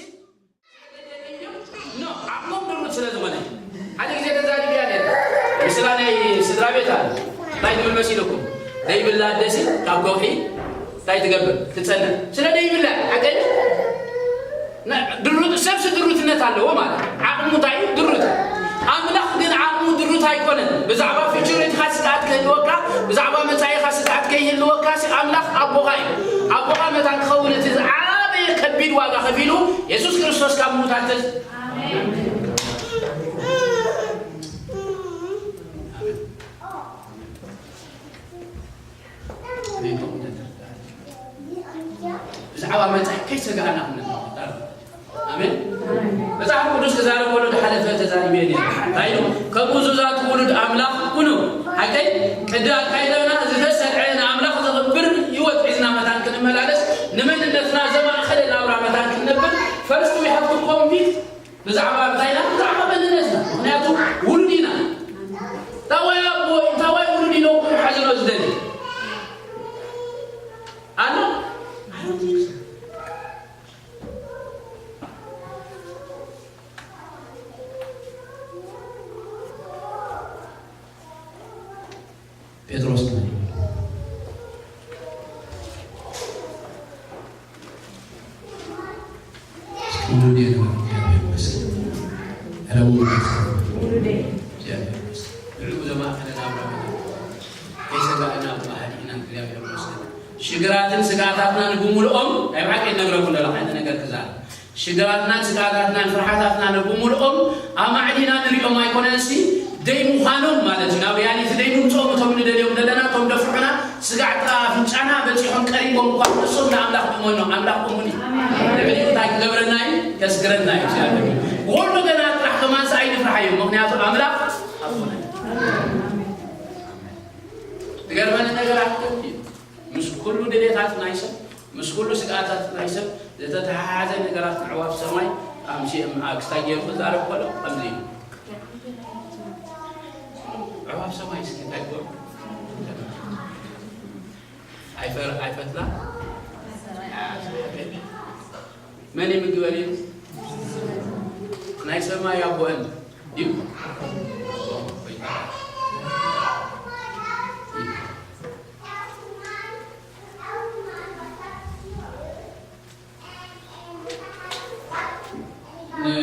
ኖ፣ ዓቕሞም ድሩት ስለ ዝኾነ። ሓደ ግዜ ተዛሪብያ ነይረ። ምስላ ናይ ስድራ ቤት ኣለ። እንታይ ትብል መሲልኩም? ዘይብላ ኣደሲ ካብ ከውሒ እንታይ ትገብር? ትጸንዕ። ስለ ዘይብላ፣ ሓቀይ? ና-፣ ድሩት፣ ሰብሲ ድሩትነት ኣለዎ ማለት እዩ። ዓቕሙ እንታይ እዩ? ድሩት። ኣምላኽ ግን ዓቕሙ ድሩት ኣይኮነን። ብዛዕባ ፊቸሪትኻ ስግኣት ክህልወካ፣ ብዛዕባ መጻኢኻ ስግኣት ከይህልወካ፣ ሲ ኣምላኽ ኣቦኻ እዩ። ኣቦኻ መታን ክኸውን እቲ ዝዓበየ ከቢድ ዋጋ ከፊሉ የሱስ ክርስቶስ ካብ ምዉታት ተዝ- ብዛዕባ መጻኢ ከይሰጋእና ክንነጋገር። ኣሜን። መጽሓፍ ቅዱስ ክዛረብ ከሎ ዝሓለፈ ተዛሪበ ነይረ። እንታይ ኢሉ? ከም እዙዛት ውሉድ ኣምላኽ ኩኑ። ሓቀይ ቅዲ ኣካይዳና ዝተሰርዐ ንኣምላኽ ዘኽብር ህይወት ሒዝና መታን ክንመላለስ ንመንነትና ዘማእኸለ ናብራ መታን ክንነብር first we have to commit ብዛዕባ እንታይና ብዛዕባ መንነትና። ምኽንያቱ ውሉድ ኢና። ታዋይ ኣቦ ታዋይ ውሉድ ኢሎ ሓዝኖ ዝደሊ ኣሎ። ጴጥሮስ ማለት እዩ። ውሉድ የድዋ እግዚኣብሔር ይመስገን። ኧረ ውሉድ የድዋ። እግዚኣብሔር ይመስገን። ንዕኡ ዘማእከለ ናብራ መታን ከይሰጋእና ብባህሊ ኢና። እግዚኣብሔር ይመስገን። ሽግራትን ስግኣታትናን ብምልኦም ናይ ብሓቂ ነግረኩም ዘለኹ ዓይነት ነገር ክዛረብ ሽግራትናን ስግኣታትናን ፍርሓታትናን ብምልኦም ኣማዕዲና ንሪኦም ኣይኮነንሲ ደይ ምዃኖም ማለት እዩ። ናብ ሪያሊቲ ደይ ምምፅኦም እቶም ንደልዮም ዘለና እቶም ደፍርሑና ስጋዕ ጥቓ ኣፍንጫና በፂሖም ቀሪቦም እኳ ንሶም ንኣምላኽ ድመኖ ኣምላኽ እሙን እዩ። ልዕሊ እንታይ ክገብረና እዩ? ከስግረና እዩ እግዚኣብሔር። ወሎ ገና ጥራሕ ከማንስ ኣይንፍርሓዮም ምክንያቱ ኣምላኽ ኣቦና እዩ። ትገርመኒ ነገር ኣትከት እዩ ምስ ኩሉ ድሌታት ናይ ሰብ ምስ ኩሉ ስግኣታት ናይ ሰብ ዝተተሓሓዘ ነገራት ኣዕዋፍ ሰማይ ኣምሲኦም ኣክስታይ ገይሩ ክዛረብ ከሎ ከምዚ እዩ። ኣዕዋፍ ሰማይ እስኪ እንታይ ይገብሩ? ኣይፈር ኣይፈትላ መን ይምግበን እዩ? ናይ ሰማይ ኣቦአን እዩ።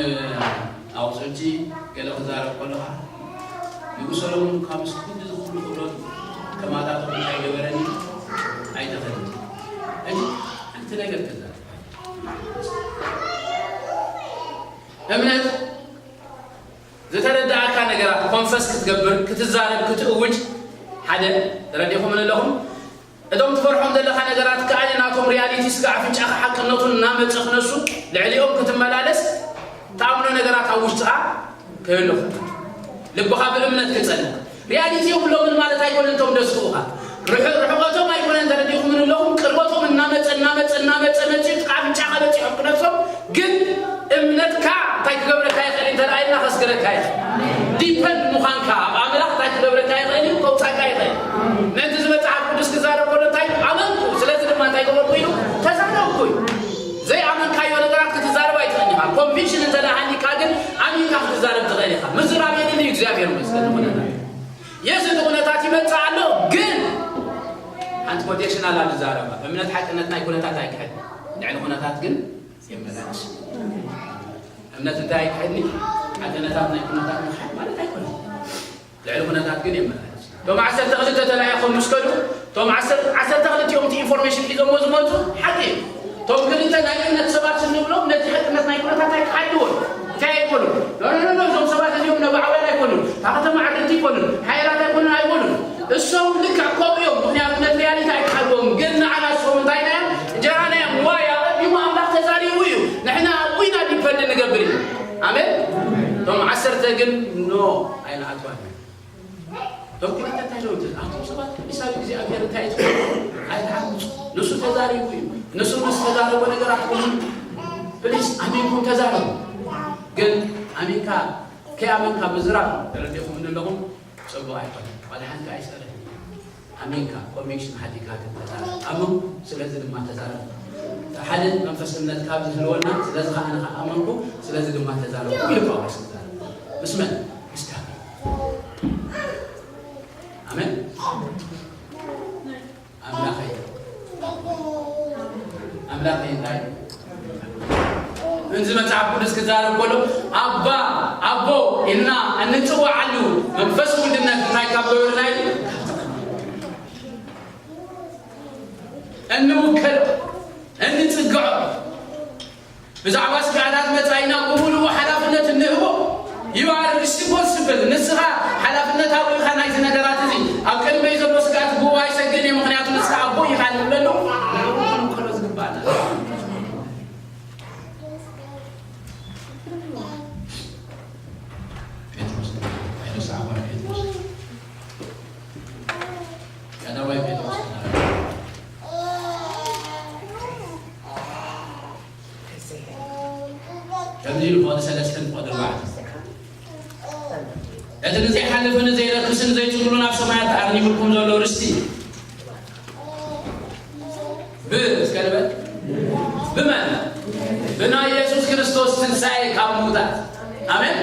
ንኣቑፅልቲ ገለ ክዛረብ ከለኻ ንጉስ ሰሎሞን ካብ ምስ ክንዲ ዝኽሉ ክብረቱ ከማታቶም እንታይ ገበረኒ ኣይተኸልን። ሕጂ ሓንቲ ነገር ክዛረብ እምነት ዝተረዳእካ ነገራት ኮንፈስ ክትገብር ክትዛረብ ክትእውጅ ሓደ ተረዲኹም ኣለኹም። እቶም ትፈርሖም ዘለኻ ነገራት ከኣ ናቶም ሪያሊቲ ስጋ ኣፍንጫኻ ሓቅነቱ እናመጸ ክነሱ ልዕሊኦም ክትመላለስ ትኣምኖ ነገራት ኣብ ውሽጥኻ ከህልኹ ልብኻ ብእምነት ክጸንዕ ሪያሊቲ የብሎምን ማለት ኣይኮነን። እቶም ደስኩኻ ርሑቕ ርሑቐቶም ኣይኮነን ተረዲኹምን ኣለኹም ቅርበቶም እናመጸ እናመጸ እናመጸ መጺኡ ጥቃ ኣፍንጫኻ በጺሖም ክነሶም ግን እምነትካ እንታይ ክገብረካ ይኽእል እንተ ደኣ ኢልና ከስግረካ ይኽእል ዲፐንድ ምዃንካ ኣብ ኣምላኽ እንታይ ክገብረካ ይኽእል እዩ ከውፃካ ይኽእል ምእንቲ እዚ መፅሓፍ ቅዱስ ክዛረብ ከሎ እንታይ ኣመንኩ ስለዚ ድማ እንታይ ገበርኩ ኢሉ ተዛረብኩ እዩ ዘይኣመንካዮ ነገራት ክትዛረብ ኣይትኽእል ኢኻ ኮንቪክሽን እንተ ደኣ ሃሊካ ግን ኣሚንካ ክትዛረብ ትኽእል ኢኻ ምዝራብ የድሊ እዩ እግዚኣብሔር መስገን ንኹነና የዚ እቲ ኩነታት ይመፅእ ኣሎ ግን ሓንቲ ኮቴሽን ኣላ ዝዛረባ እምነት ሓቅነት ናይ ኩነታት ኣይክሕድ ልዕሊ ኩነታት ግን የመላልስ እምነት እንታይ ኣይክሕድኒ ሓቅነታት ናይ ኩነታት ምክሓድ ማለት ኣይኮነን ልዕሊ ኩነታት ግን የመላልስ እቶም ዓሰርተ ክልተ ተላኢኾም ምስ ከዱ እቶም ዓሰርተ ክልቲኦም እቲ ኢንፎርሜሽን ሒዞሞ ዝመፁ ሓቂ እዩ እቶም ክልተ ናይ እምነት ሰባት እንብሎም ነቲ ሓቅነት ናይ ኩነታት ኣይክሓድዎን እንታይ ኣይኮኑ ኖኖኖ እዞም ሰባት እዚኦም ነባዓውያን ኣይኮኑን እታ ከተማ ዕርድቲ ኣይኮኑን ሓየላት ኣይኮኑን ኣይበሉን እሶም ልክዕ ከምኡ እዮም ምክንያቱ ነቲ ሪያሊቲ ኣይክሓድዎም ግን ንዓና እሶም እንታይ ናዮም እንጀራ ናዮም ዋይ ኣቐዲሙ ኣምላኽ ተዛሪቡ እዩ ንሕና ዊና ዲፐንድ ንገብር እዩ ኣሜን እቶም ዓሰርተ ግን ኖ ኣይንኣትዋን እዮም እቶም ክልተ እንታይ ለው ኣቶም ሰባት ቢሳብ እግዚኣብሔር እንታይ ትኮ ኣይትሓምፁ ንሱ ተዛሪቡ እዩ ንሱ ምስ ተዛረቦ ነገራት ኩሉ ፕሊስ ኣሚንኩም ተዛረቡ ግን ኣሚንካ ከይኣመንካ ምዝራብ ተረዲኹም ኣለኹም ፅቡቕ ኣይኮነ ዋላ ሓንቲ ኣይሰረን ኣሚንካ ኮንቪክሽን ሓቲካ ግን ተዛረብ ኣመንኩ ስለዚ ድማ ተዛረብ ሓደ መንፈስ እምነት ካብ ዝህልወና ስለዚ ከዓ ንካ ኣመንኩ ስለዚ ድማ ተዛረብ ኢሉ ጳውሎስ ተዛረብ ምስ መን ምስ ዳዊት ኣሜን ኣምላኸይ ኣምላኸይ እንታይ እንዚ መጽሓፍ ቅዱስ ክዛረብ ከሎ ኣባ ኣቦ ኢልና እንጽዋዓሉ መንፈስ ውልድነት እንታይ ካብ ገበርና እዩ እንውከሎ እንጽግዖ ብዛዕባ ስጋታት መጻኢና ብምሉኡ ሓላፍነት እንህቦ። You are responsible። ንስኻ ሓላፍነታዊ ኢኻ ናይቲ ነገራት እዚ። ኣብ ቅድመይ ዘሎ ስጋት ብኡ ኣይሰግእን እየ፣ ምኽንያቱ ንስኻ ኣቦ ኢኻ እንብለሉ። ንዕኡ ክንውከሎ ዝግባእ ነገር። ጴጥሮስ፣ ጴጥሮስ፣ ዓባይ ጴጥሮስ፣ ቀዳማይ ጴጥሮስ፣ ከምዚ ኢሉ ፍቕዲ ሰለስተ ፍቕዲ ኣርባዕተ፣ እቲ ንዘይሓልፍን ዘይረክስን ዘይጭምሉን ኣብ ሰማያት ተኣርኒብልኩም ዘሎ ርስቲ፣ ብ-፣ እስከ ንበል። ብመን? ብናይ የሱስ ክርስቶስ ትንሳኤ ካብ ምዉታት። ኣሜን።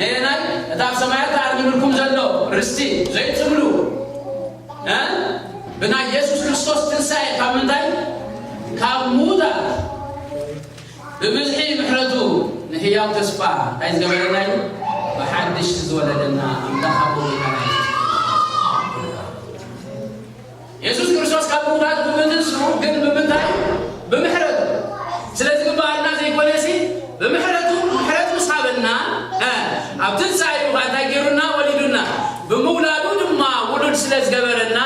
ነየናይ? እቲ ኣብ ሰማያት ተኣርኒብልኩም ዘሎ ርስቲ ዘይትብሉ፣ እ? ብናይ የሱስ ክርስቶስ ትንሳኤ ካብ ምንታይ? ካብ ምዉታት። ብብዝሒ ምሕረቱ ንህያው ተስፋ እንታይ ዝገበረና እዩ? ብሓድሽ ዝወለደና ኣምላኽ ኣቦ ጎይታና የሱስ ክርስቶስ። የሱስ ክርስቶስ ካብ ምዉታት ብምትንስኡ ግን ብምንታይ? ብምሕረቱ። ስለ ዝግበኣልና ዘይኮነሲ ብምሕረቱ፣ ምሕረቱ ምስ ሃበና፣ እ፣ ኣብ ትንሳኤኡ ኸኣ እንታይ ገይሩና? ወሊዱና። ብምውላዱ ድማ ውሉድ ስለ ዝገበረና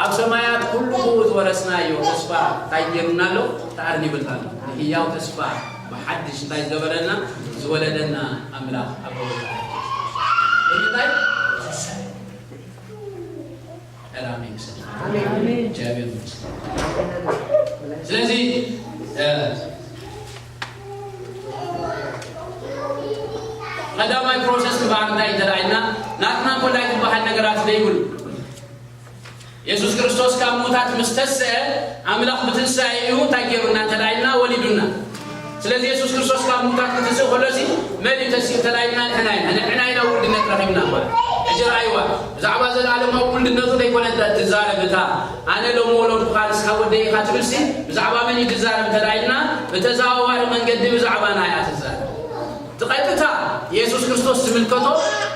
ኣብ ሰማያት ኩሉ ብኡ ዝወረስናዮ ተስፋ እንታይ ገይሩና ኣሎ? ተኣርኒብልና ኣሎ። ንህያው ተስፋ ብሓድሽ እንታይ ዝገበረና? ዝወለደና ኣምላኽ ኣቦ ጎይታ። ብምንታይ? ሰላም ይምሰል። ኣሜን። እግዚኣብሔር ይመስገን። ስለዚ፣ እ፣ ቀዳማይ ፕሮሰስ እምበኣር እንታይ እንተ ደኣ ኢልና፣ ናትና ኮላይ ዝበሃል ነገራት ዘይብሉ። የሱስ ክርስቶስ ካብ ምዉታት ምስ ተስአ፣ ኣምላኽ ብትንሳኤኡ እንታይ ገይሩና እንተ ደኣ ኢልና፣ ወሊዱና። ስለዚ የሱስ ክርስቶስ ካብ ምዉታት ክትስእ ከሎሲ፣ መን እዩ ተሲኡ እንተ ደኣ ኢልና፣ ንሕና ኢና። ንሕና ኢና ውልድነት ረኺብና እምበኣር። ሕጂ ረኣይዋ፣ ብዛዕባ ዘለኣለማዊ ውልድነቱ ዘይኮነት ትዛረብ እታ፣ ኣነ ሎሚ ወለድኩኻ ንስኻ ወደይ ኢኻ ትብልሲ፣ ብዛዕባ መን እዩ ትዛረብ እንተ ደኣ ኢልና፣ ብተዘዋዋሪ መንገዲ ብዛዕባና እያ ትዛረብ። እቲ ቀጥታ የሱስ ክርስቶስ ዝምልከቶ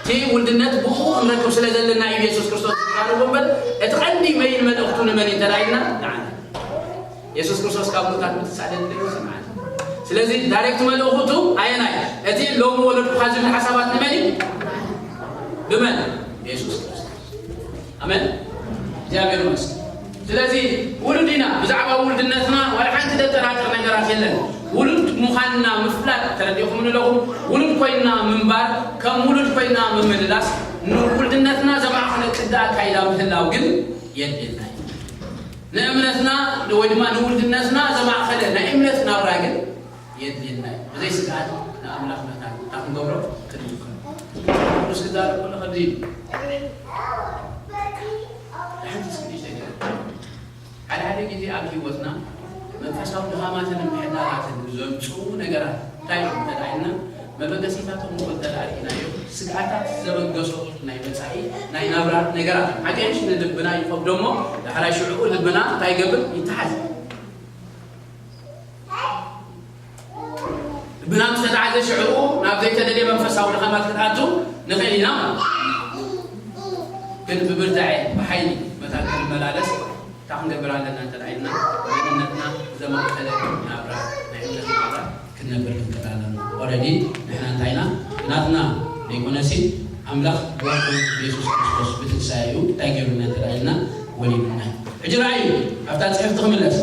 እቲ ውልድነት ብኡ ክንረክብ ስለ ዘለና እዩ የሱስ ክርስቶስ ዝዛረቦ እምበር፣ እቲ ቀንዲ መይን መልእኽቱ ንመን እዩ እንተ ደኣ ኢልና፣ ንዓና። የሱስ ክርስቶስ ካብ ምዉታት ምትንሳእ ደልዩ እዩ ማለት እዩ። ስለዚ ዳይሬክት መልእኽቱ ኣየናይ? እቲ ሎሚ ወለድኩኻ ዝብል ሓሳባት ንመን እዩ? ብመን? የሱስ ክርስቶስ። ኣሜን። እግዚኣብሔር ይመስገን። ስለዚ ውሉድ ኢና። ብዛዕባ ውልድነትና ዋላ ሓንቲ ዘጠራጥር ነገራት የለን። ውሉድ ምዃንና ምፍላጥ፣ ተረዲእኹም ኣለኹም? ውሉድ ኮይንና ምንባር፣ ከም ውሉድ ኮይንና ምምልላስ፣ ንውልድነትና ዘማእኸለ ቅዲ ኣካይዳ ምህላው ግን የድልየና እዩ። ንእምነትና ወይ ድማ ንውልድነትና ዘማእኸለ ናይ እምነት ናብራ ግን የድልየና እዩ። ብዘይ ስግኣት ንኣምላኽ መታን እንታይ ክንገብሮ? ክንውከሎ። ቅዱስ ክዛረብ ከሎ ከምዚ ኢሉ። ሓንቲ ስግዲ ዘይገርም። ሓደ ሓደ ግዜ ኣብ ህይወትና መንፈሳዊ ድኻማትን ምሕዳራትን ዘምጽኡ ነገራት እንታይ እዮም እንተ ደኣ ኢልና፣ መበገሲታቶም እኮ እንተ ደኣ ርኢናዮ፣ ስግኣታት ዘበገሶ ናይ መጻኢ ናይ ናብራ ነገራት እዮም። ሓቀይሽ ንልብና ይኸብዶ እሞ፣ ዳሕራይ ሽዑ ልብና እንታይ ይገብር? ይተሓዝ። ልብና ምስ ተተሓዘ ሽዑ ናብ ዘይተደልየ መንፈሳዊ ድኻማት ክንኣቱ ንኽእል ኢና ማለት እዩ። ግን ብብርትዐ፣ ብሓይሊ መታን ክንመላለስ እንታይ ክንገብር ኣለና እንተ ደኣ ኢልና፣ መንነትና ዘማእከለ ናብራ፣ ናይ እምነት ናብራ ክንነብር ክንክእል ኣለና። ኦረዲ ንሕና እንታይ ኢና? ናትና ዘይኮነሲ ኣምላኽ ብወዱ ብየሱስ ክርስቶስ ብትንሳኤኡ እንታይ ገይሩና እንተ ደኣ ኢልና፣ ወሊዱና እዩ። ሕጂ ረኣዩ፣ ኣብታ ጽሕፍቲ ክምለስ።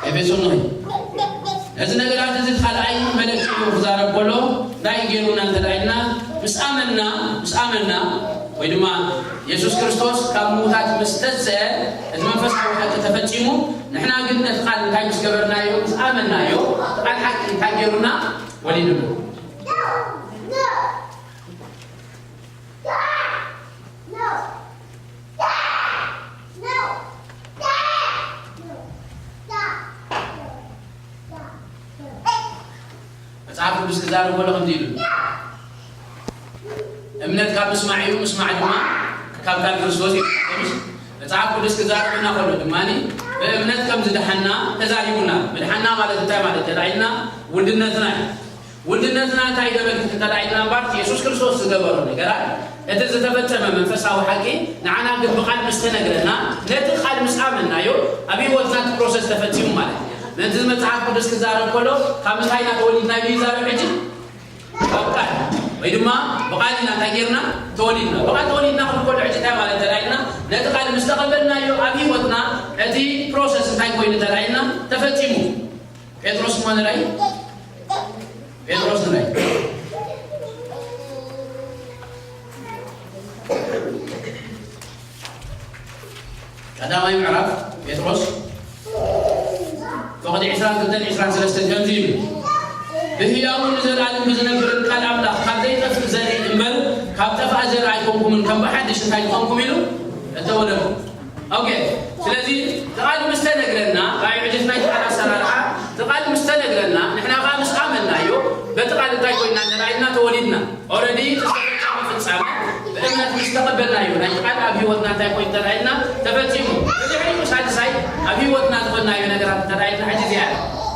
ኤፌሶን ንኸይድ። ነዚ ነገራት እዚ ካልኣይ መለክዒኡ ክዛረብ ከሎ፣ እንታይ ገይሩና እንተ ደኣ ኢልና፣ ምስ ኣመንና፣ ምስ ኣመንና፣ ወይ ድማ የሱስ ክርስቶስ ካብ ምዉታት ምስ ተንስአ፣ እቲ መንፈሳዊ ሓቂ ተፈጺሙ፣ ንሕና ግን ነቲ ቃል እንታይ ምስ ገበርናዮ? ምስ ኣመንናዮ፣ እቲ ቃል ሓቂ እንታይ ገይሩና? ወሊዱና። መጽሓፍ ቅዱስ ክዛረብ ከሎ ከምዚ ኢሉ፣ እምነት ካብ ምስማዕ እዩ፣ ምስማዕ ድማ ካብ ቃል ክርስቶስ እዩ። መጽሓፍ ቅዱስ ክዛረበና ከሎ ድማ ብእምነት ከም ዝደሓና ተዛሪቡና። ምድሓና ማለት እንታይ ማለት እዩ? ተላዒልና ውልድነትና እዩ። ውልድነትና እንታይ ዘመልክት እንተ ደኣ ኢልና እምበር፣ የሱስ ክርስቶስ ዝገበሮ ነገራት፣ እቲ ዝተፈጸመ መንፈሳዊ ሓቂ ንዓና ግን ብቓል ምስ ተነግረና፣ ነቲ ቃል ምስ ኣመንናዮ፣ ኣብ ህይወትና እቲ ፕሮሰስ ተፈጺሙ ማለት እዩ። ነቲ መጽሓፍ ቅዱስ ክዛረብ ከሎ ካብ ምንታይ ኢና ተወሊድና ኢሉ ይዛረብ። ሕጂ ካብ ቃል ወይ ድማ ብቓል ኢና እንታይ ጌርና ተወሊድና። ብቓል ተወሊድና ክንብል ከሎ ሕጂ እንታይ ማለት እንተደኣ ኢልና፣ ነቲ ቃል ምስ ተቐበልናዮ ኣብ ህይወትና እቲ ፕሮሰስ እንታይ ኮይኑ እንተደኣ ኢልና፣ ተፈጺሙ። ጴጥሮስ እሞ ንራይ፣ ጴጥሮስ ንራይ። ቀዳማይ ምዕራፍ ጴጥሮስ ፈቕዲ ዕስራን ክልተን ዕስራን ሰለስተን ከምዚ ኢሉ፣ ብህያውን ንዘለኣለም ብዝነብርን ቃል ኣምላኽ ካብ ዘይጠፍእ ዘርኢ እምበር ካብ ጠፍኣ ዘርኢ ኣይኮንኩምን፣ ከም ብሓድሽ እንታይ ዝኾንኩም ኢሉ እተወለድኩም። ኦኬ፣ ስለዚ እቲ ቃል ምስ ተነግረና፣ ራእይ ዕድት ናይ ቃል ኣሰራርሓ፣ እቲ ቃል ምስ ተነግረና፣ ንሕና ኸዓ ምስ ኣመንናዮ፣ በቲ ቃል እንታይ ኮይንና እንተ ኢልና ተወሊድና። ኦረዲ ዝተፈጸመ ፍጻመ ብእምነት ምስ ተቐበልናዮ፣ ናይ ቃል ኣብ ህይወትና እንታይ ኮይኑ እንተ ኢልና ተፈጺሙ። ብድሕሪኡ ሳልሳይ ኣብ ህይወትና ዝኾንናዮ ነገራት እንተ ኢልና ሕጂ እዚኣ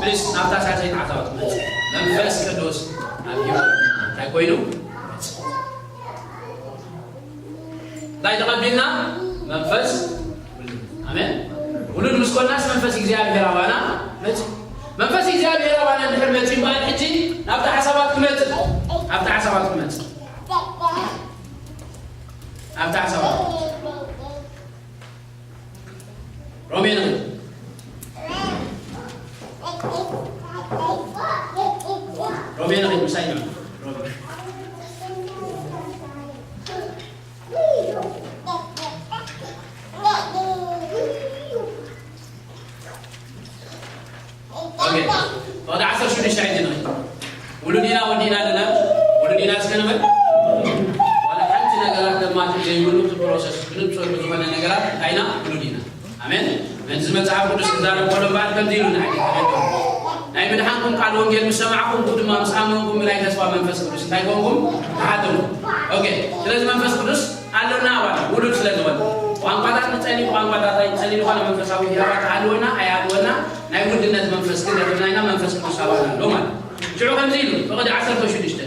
ፕሊስ ናብታ ሳልሳይ ሓሳባት ትመጽእ። መንፈስ ቅዱስ ኣብ ህይወትና እንታይ ኮይኑ? እንታይ ተቐቢልና? መንፈስ ውሉድ። ኣሜን። ውሉድ ምስ ኮናስ መንፈስ እግዚኣብሔር ኣባና መጽእ። መንፈስ እግዚኣብሔር ኣባና እንድሕር መጽእ ይበሃል። ሕጂ ናብቲ ሓሳባት ክመጽእ፣ ናብቲ ሓሳባት ክመጽእ፣ ናብቲ ሓሳባት ክመጽእ። ሮሜ ንኺድ። ሮሜ ንኺድ፣ ምሳይ ንዑ። ሮሜ። ኦኬ። ወደ ዓሰርተ ሽዱሽተ ሕጂ ንኺድ። ውሉድ ኢና ወዲእና ኣለና። ውሉድ ኢና እስከ ንበል። ዋላ ሓንቲ ነገራት ደማት ዘይብሉ እቲ ፕሮሰስ ብንጹር ብዝኾነ ነገራት እንታይ ኢና? ውሉድ ኢና። ኣሜን። ነዚ መጽሓፍ ቅዱስ ክዛረብ ከሎ እምበኣር ከምዚ ኢሉ ንዓይ ተረድኦ። ናይ ምድሓንኩም ቃል ወንጌል ምስ ሰማዕኩም፣ ብኡ ድማ ምስ ኣመንኩም ብናይ ተስፋ መንፈስ ቅዱስ እንታይ ኮንኩም? ተሓተሙ። ኦኬ። ስለዚ መንፈስ ቅዱስ ኣሎና ኣባል ውሉድ ስለ ዝኾነ። ቋንቋታት ንጸሊ፣ ቋንቋታት ኣይንጸሊ፣ ዝኾነ መንፈሳዊ ህያባት ኣልወና ኣይኣልወና፣ ናይ ውልድነት መንፈስ ግን ረኺብና ኢና፣ መንፈስ ቅዱስ ኣባል ኣሎ ማለት። ሽዑ ከምዚ ኢሉ፣ ፍቕዲ ዓሰርተ ሽዱሽተ፣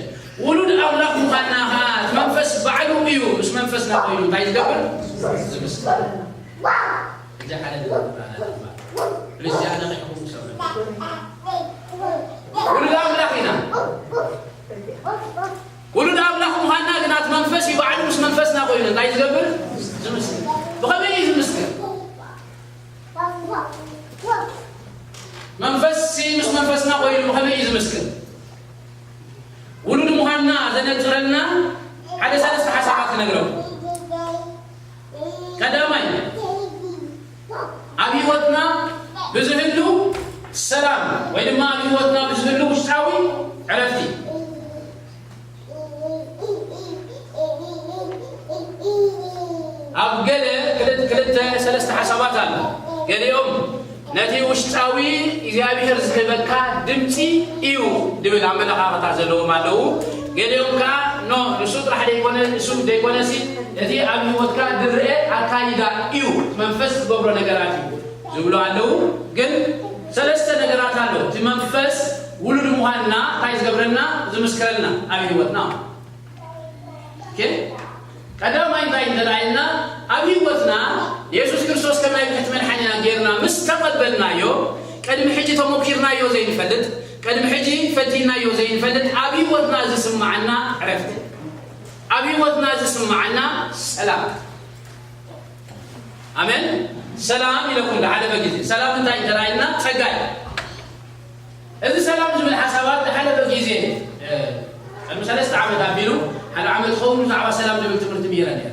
ውሉድ ኣምላኽ ምዃንና ኸኣ እቲ መንፈስ ባዕሉ እዩ ምስ መንፈስና ኮይኑ እንታይ ዝገብር? ዝምስክር። እዚ ሓደ ነገር ይበሃል። ፕሊዝ፣ እዚኣ ነቒሕኩም ሰምዑ። ውሉድ ኣምላኽ ኢና። ውሉድ ኣምላኽ ምዃንና ግን እቲ መንፈስ እዩ ባዕሉ ምስ መንፈስና ኮይኑ እንታይ ዝገብር? ዝምስክር። ብኸመይ እዩ ዝምስክር? መንፈስ ምስ መንፈስና ኮይኑ ብኸመይ እዩ ዝምስክር? ውሉድ ምዃንና ዘነጽረልና ሓደ ሰለስተ ሓሳባት ክነግረኩም። ቀዳማይ፣ ኣብ ህይወትና ብዝህሉ ሰላም ወይ ድማ ኣብ ህይወትና ብዝህሉ ውሽጣዊ ዕረፍቲ። ኣብ ገለ ክልተ፣ ክልተ ሰለስተ ሓሳባት ኣሎ። ገሊኦም ነቲ ውሽጣዊ እግዚኣብሔር ዝህበካ ድምፂ እዩ ድብል ኣመለኻኽታ ዘለዎም ኣለዉ። ገሊኦም ከኣ ኖ፣ ንሱ ጥራሕ ደይኮነ፣ ንሱ ደይኮነሲ እቲ ኣብ ህይወትካ ዝረአ ኣካይዳ እዩ፣ መንፈስ ዝገብሮ ነገራት እዩ ዝብሉ ኣለዉ። ግን ሰለስተ ነገራት ኣሎ እቲ መንፈስ ውሉድ ምዃንና እንታይ ዝገብረልና? ዝምስክረልና ኣብ ህይወትና። ኦኬ? ቀዳማይ እንታይ እንተደኣ ኢልና፣ ኣብ ህይወትና የሱስ ክርስቶስ ከም ናይ ብሕቲ መድሓኒና ጌርና ምስ ተቐበልናዮ፣ ቅድሚ ሕጂ ተሞኪርናዮ ዘይንፈልጥ፣ ቅድሚ ሕጂ ፈቲናዮ ዘይንፈልጥ፣ ኣብ ህይወትና ዝስምዓና ዕረፍቲ፣ ኣብ ህይወትና ዝስምዓና ሰላም። ኣሜን። ሰላም ኢለኩም ዝሓለፈ ግዜ። ሰላም እንታይ እንተደኣ ኢልና፣ ጸጋ እዩ። እዚ ሰላም ዝብል ሓሳባት ዝሓለፈ ግዜ፣ እ፣ ቅድሚ ሰለስተ ዓመት ኣቢሉ፣ ሓደ ዓመት ክኸውን ብዛዕባ ሰላም ዝብል ትምህርቲ ምሂረ ነይረ።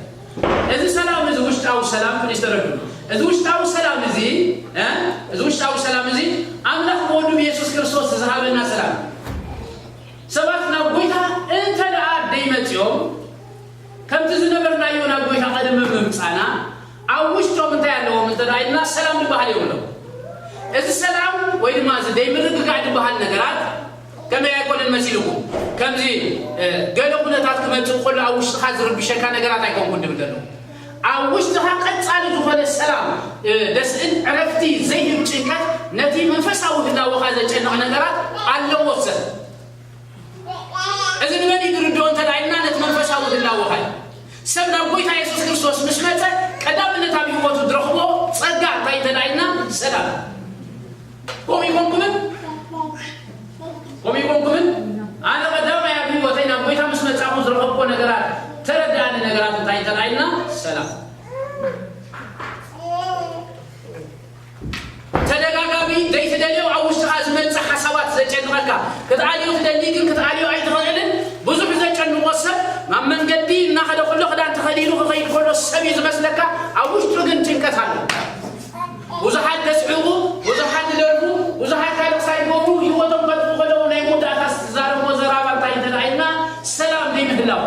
እዚ ሰላም እዚ ውሽጣዊ ሰላም ፕሊስ ተረድኡ። እዚ ውሽጣዊ ሰላም እዚ፣ እ፣ እዚ ውሽጣዊ ሰላም እዚ ኣምላኽ ብወዱ ብየሱስ ክርስቶስ ዝሃበና ሰላም እዩ። ሰባት ናብ ጎይታ እንተ ደኣ ደይመጽኦም፣ ከምቲ ዝነበርናዮ ናብ ጎይታ ቀደም ምምጻና፣ ኣብ ውሽጦም እንታይ ኣለዎም እንተ ደኣ ኢልና፣ ሰላም ዝበሃል የብሎም። እዚ ሰላም ወይ ድማ እዚ ደይምርግጋዕ ዝበሃል ነገራት ከመይ ኣይኮነን መሲልኩም? ከምዚ፣ እ፣ ገለ ኩነታት ክመጽእ ከሎ ኣብ ውሽጥኻ ዝርብሸካ ነገራት ኣይኮንኩን ድብል ዘሎ። ኣብ ውሽጥኻ ቀጻሊ ዝኾነ ሰላም፣ እ፣ ደስእን ዕረፍቲ ዘይህብ ጭንቀት ነቲ መንፈሳዊ ህላወኻ ዘጨንቕ ነገራት ኣለዎ ሰብ። እዚ ንመን እዩ ዝርድኦ እንተ ደኣ ኢልና፣ ነቲ መንፈሳዊ ህላወኻ እዩ። ሰብ ናብ ጎይታ የሱስ ክርስቶስ ምስ መጸ፣ ቀዳምነት ኣብ ህይወቱ ዝረኽቦ ጸጋ እንታይ እንተ ደኣ ኢልና፣ ሰላም። ከምኡ ይኮንኩምን ከምኡ ይኮንኩምን ኣነ ቀዳማይ ኣብ ህይወተይ ናብ ጎይታ ምስ መጻኹ ዝረኸብኮ ነገራት ተረዳእኒ ነገራት እንታይ እንተደኣ ኢልና ሰላም ተደጋጋሚ ዘይትደልዮ ኣብ ውሽጥኻ ዝመጽእ ሓሳባት ዘጨንቐካ ክትኣልዮ ትደሊ ግን ክትኣልዮ ኣይትኽእልን ብዙሕ ዘጨንቆ ሰብ ናብ መንገዲ እናኸደ ከሎ ክዳን ተኸዲኑ ክኸይድ ከሎ ሰብ እዩ ዝመስለካ ኣብ ውሽጡ ግን ጭንቀት ኣሎ ብዙሓት ዘስሕቑ ብዙሓት ዝደርፉ ብዙሓት ካልእ ክሳይ ይገብሩ ህይወቶም ከጥፉ ከለዉ ናይ መወዳእታ ዝዛረብዎ ዘራባ እንታይ እንተደኣ ኢልና ሰላም ዘይምህላው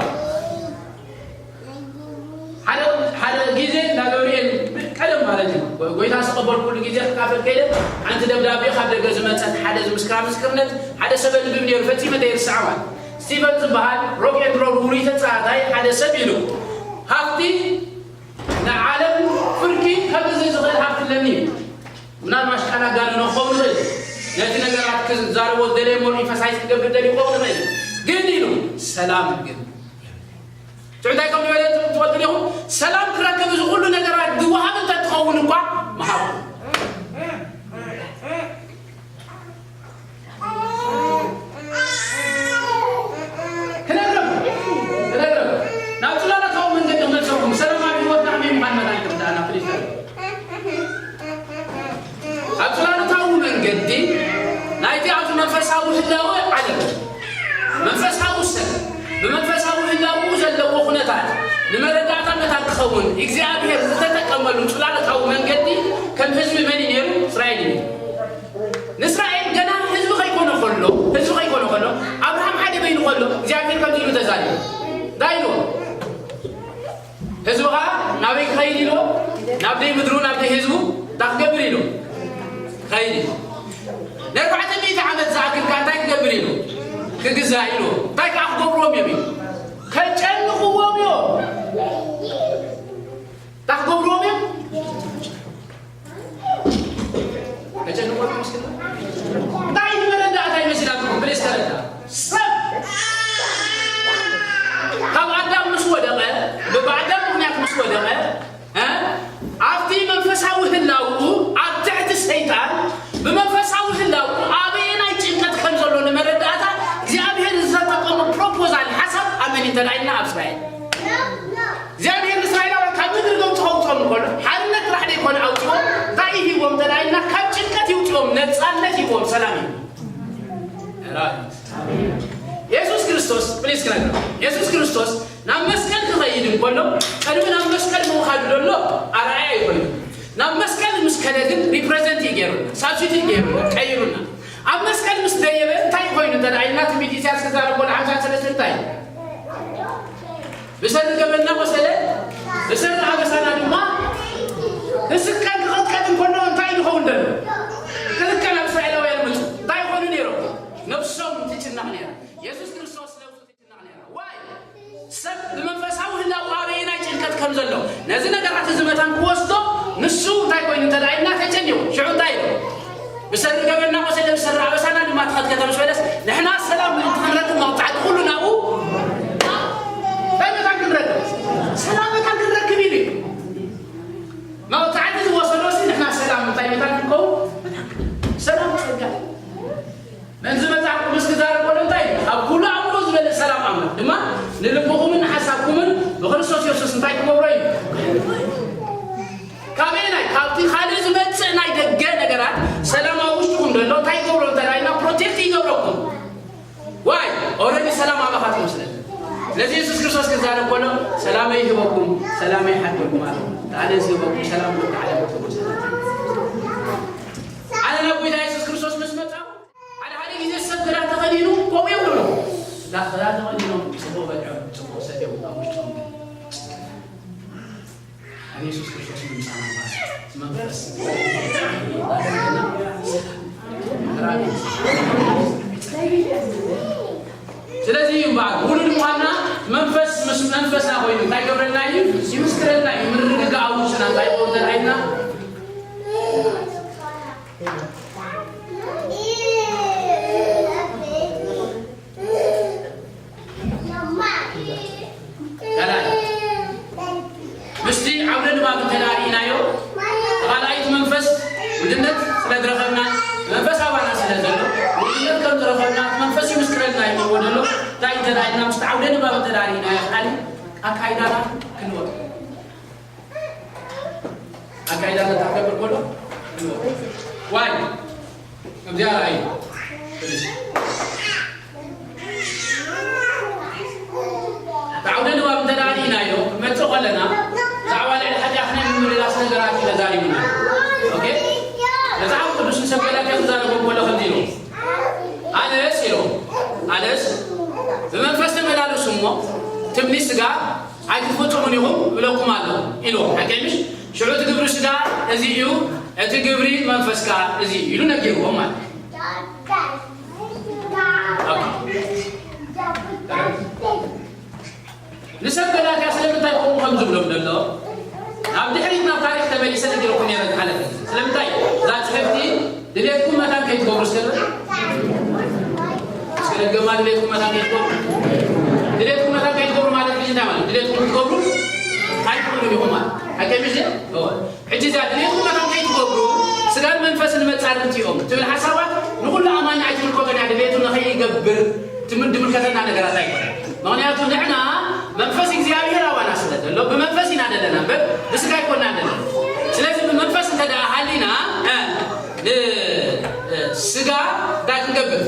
ሓደ ሓደ ግዜ እንዳ ገብርኤል ቀደም ማለት እዩ ጎይታ ዝተቐበልኩሉ ግዜ ክካፈል ከይደ ሓንቲ ደብዳቤ ካብ ደገ ዝመፀት ሓደ ዝምስክራ ምስክርነት ሓደ ሰበ ልብም ነይሩ ፈፂመ ዘይርስዓ ማለት ስቲቨን ዝበሃል ሮክ ኤንድ ሮል ውሩይ ተፃዋታይ ሓደ ሰብ ኢሉ ሃብቲ ንዓለም ፍርቂ ከግዚ ዝኽእል ሃብቲ ኣለኒ እዩ ምናልባሽ ቃል ኣጋንኖ ክኸውን ይኽእል ነቲ ነገራት ክዛረቦ ዝደለየ ሞር ኢንፈሳይዝ ክገብር ደልዩ ክኸውን ይኽእል ግን ኢሉ ሰላም ግን ትዕዳይ ከም ዝበለ ትፈልጡ ዲኹም ሰላም ክረክብ እዚ ኩሉ ነገራት ዝወሃብ እንተ ትኸውን እኳ መሃቡ ክነግረም ክነግረም ናብ ጽላላታዊ መንገዲ ክመልሰኩም ሰላማዊ ህይወትና ከመይ ምዃን መታን ክርዳእና ፍሊት ኣብ ጽላላታዊ መንገዲ ናይቲ ኣብዚ መንፈሳዊ ህላወ ዓለም መንፈሳዊ ሰብ ብመንፈሳዊ ህላውኡ ዘለዎ ኩነታት ንመረዳእታ መታን ክኸውን እግዚኣብሔር ዝተጠቀመሉ ጽላሎታዊ መንገዲ ከም ህዝቢ መን እዩ ነይሩ? እስራኤል እዩ። ንእስራኤል ገና ህዝቢ ከይኮነ ከሎ ህዝቢ ከይኮነ ከሎ ኣብርሃም ሓደ በይኑ ከሎ እግዚኣብሔር ከምዚ ኢሉ ተዛሪቡ እንታይ ኢልዎ? ህዝብኻ ናበይ ክኸይድ ኢልዎ? ናብ ደይ ምድሩ ናብ ደይ ህዝቡ እንታይ ክገብር ኢሉ? ክኸይድ ኢሉ። ንኣርባዕተ ሚእቲ ዓመት ዝኣክል ከኣ እንታይ ክገብር ኢሉ? ክግዛእ ኢሉ። እንታይ ከኣ ክገብርዎም እዮም ኢሉ? ከጨንቕዎም እዮም። እንታይ ክገብርዎም እዮም? ከጨንቕዎም እዮም እስኪ እንታይ እዩ መረዳእታ ይመስላትኩም? ፕሊስ ተረዳ። ሰብ ካብ ኣዳም ምስ ወደቐ ብኣዳም ምኽንያት ምስ ወደቐ ኣብቲ መንፈሳዊ ህላውኡ ኣብ ትሕቲ ሰይጣን ብመንፈሳዊ ህላውኡ ኣበየናይ ጭንቀት ከም ዘሎ ንመረዳእታ እግዚኣብሔር ዝተጠቀሙ ፕሮፖዛል ሓሳብ ኣመን እንተዳኢልና ኣብ እስራኤል እግዚኣብሔር ንእስራኤላውያን ካብ ምድሪ ገምጽ ከውፅኦም እንከሎ ሓርነት ጥራሕ ደይኮነ ኣውፅዎም እንታይ ሂዎም እንተዳኢልና ካብ ጭንቀት ይውፅዎም ነፃነት ሂዎም ሰላም እዩ የሱስ ክርስቶስ ፕሊስ ክነግረኩም የሱስ ክርስቶስ ናብ መስቀል ክኸይድ እንከሎ ቅድሚ ናብ መስቀል ምውኻዱ ዘሎ ኣርኣያ እዩ ኮይኑ ናብ መስቀል ምስ ከደ ግን ሪፕሬዘንት እዩ ገይሩና ሳብስቲቱት ገይሩና ቀይሩና ኣብ መስቀል ምስ ደየበ እንታይ ኮይኑ እንተ ኢልና ትንቢት ኢሳያስ ክዛረብ ወላ ሓምሳ ሰለስተ እንታይ እዩ ብሰሪ ገበንና ቆሰለ ብሰሪ ኣበሳና ድማ ክስቀል ክቐጥቀጥ እንከሎ እንታይ ዝኸውን ደሎ ክልከል ኣብ እስራኤላውያን ምፁ እንታይ ይኾኑ ነይሮም ነብሶም ትጭነቕ ነይራ የሱስ ክርስቶስ ነብሱ ትጭነቕ ነይራ ዋይ ሰብ ብመንፈሳዊ ህላው ኣበየናይ ጭንቀት ከም ዘሎ ነዚ ነገራት እዚ መታን ክወስዶ ንሱ እንታይ ኮይኑ እንተ ኢልና ተጨኒቑ ሽዑ እንታይ ኢሉ ብሰሪ ገበንና ቆሰለ ብሰሪ ኣበሳና ድማ ተኸትከተ ምስ በለስ ንሕና ሰላም ምእንቲ ክንረክብ መቕጻዕቲ ኩሉ ናብኡ እንታይ መታን ክንረክብ ሰላም መታን ክንረክብ ኢሉ እዩ መቕጻዕቲ ዝወሰዶ ሲ ንሕና ሰላም እንታይ መታን ክንከውን ሰላም ጸጋ መንዚ መጽሓፍ ቅዱስ ክዛረብ ከሎ እንታይ እዩ ኣብ ኩሉ ኣእምሮ ዝበለ ሰላም ኣምላኽ ድማ ንልብኹምን ንሓሳብኩምን ብክርስቶስ የሱስ እንታይ ክገብሮ እዩ ካበየናይ ካብቲ ካልእ ዝመጽእ ናይ ደገ ነገራት ሰላም ኣብ ውሽጥኹም ዘሎ እንታይ ይገብሮ እንተ ኢልና ፕሮቴክት ይገብረኩም ዋይ ኦረዲ ሰላም ኣባኻትኩም ስለ ስለዚ የሱስ ክርስቶስ ክዛረብ ከሎ ሰላመይ ይህበኩም ሰላመይ ይሓድገኩም ኣለ ኣነ ዝህበኩም ሰላም ወዲ ዓለም ትብሉ ኣነ ናብ ጎይታ የሱስ ክርስቶስ ምስ መጻኹ ሓደ ሓደ ግዜ ሰብ ክዳን ተኸዲኑ ከምኡ ይብሉ እዛ ክዳን ተኸዲኖም ጽቡቕ በልዖም ጽቡቕ ሰትዮም ኣብ ውሽጦም ግን ኣብ የሱስ ክርስቶስ ምምጻእ መንፈስ መንፈስ ስለዚ እዩ እምበኣር ውሉድ ምዃንና መንፈስ ምስ መንፈስና ኮይኑ እንታይ ገብረልና እዩ ይምስክረልና እዩ ምርግጋእ ኣብ ውሽጥና እንታይ ይኸውን ተልዓልና ካልኣይ ምስቲ ዓውደ ንባብ እንተ ደኣ ርኢናዮ ተኻልኣይቲ መንፈስ ውድነት ስለ ዝረኸብና መንፈስ እና ምስ ዓውደ ንባብ እንተ ደኣ ርኢናዮ፣ ከኣ ኣካይዳና ክንወጥ። ኣካይዳና እንታይ ክገብር ከሎ? ክንወጥ። ዋይ? ከምዚኣ ረኣዩ። ፕሊስ። እቲ ዓውደ ንባብ እንተ ደኣ ርኢናዮ፣ ክንመጽእ ከለና፣ ብዛዕባ ልዕሊ ሓጢኣትና ንምምላስ ነገራት እዩ ተዛሪቡና። ኦኬ? መጽሓፍ ቅዱስ ንሰብ ገላትያ ክዛረቦም ከሎ ከምዚ ኢሉ። ኣነስ ኢሉ፣ ኣነስ ብመንፈስ ተመላለሱ እሞ ትምኒት ስጋ ኣይትፈጽሙን ኢኹም እብለኩም ኣለኹ ኢልዎም። ሓቂ ምሽ? ሽዑ እቲ ግብሪ ስጋ እዚ እዩ፣ እቲ ግብሪ መንፈስ ከኣ እዚ እዩ ኢሉ ነጊርዎም ማለት እዩ። ኦኬ። ንሰብ ገላትያ ስለምንታይ ከምኡ ከም ዝብሎም ዘሎ ናብ ድሕሪት ናብ ታሪኽ ተመሊሰ ነጊረኩም ነይረ ዝሓለፈ። ስለምንታይ እዛ ጽሕፍቲ ድሌትኩም መታን ከይትገብሩ ስለ እስከ ደገማ ድሌትኩም መታን ከይትገብሩ ድሌትኩም መታን ከይትገብሩ ማለት ግን እንታይ ማለት ድሌትኩም ክትገብሩ ኣይትኽእሉን ኢኹም ማለት ሓቂ ምሽ እወ ሕጂ እዚኣ ድሌትኩም መታን ከይትገብሩ ስጋን መንፈስን መጻርርቲ እዮም ትብል ሓሳባት ንኹሉ ኣማኒ ኣይትምልከቶን እያ ድሌቱ ንኸይገብር ትምድ ድምልከተና ነገራት ኣይኮነ ምክንያቱ ንሕና መንፈስ እግዚኣብሔር ኣባና ስለ ዘሎ ብመንፈስ ኢና ዘለና እምበር ብስጋ ኣይኮና ዘለና ስለዚ ብመንፈስ እንተ ደኣ ሃሊና ስጋ እንታይ ክንገብር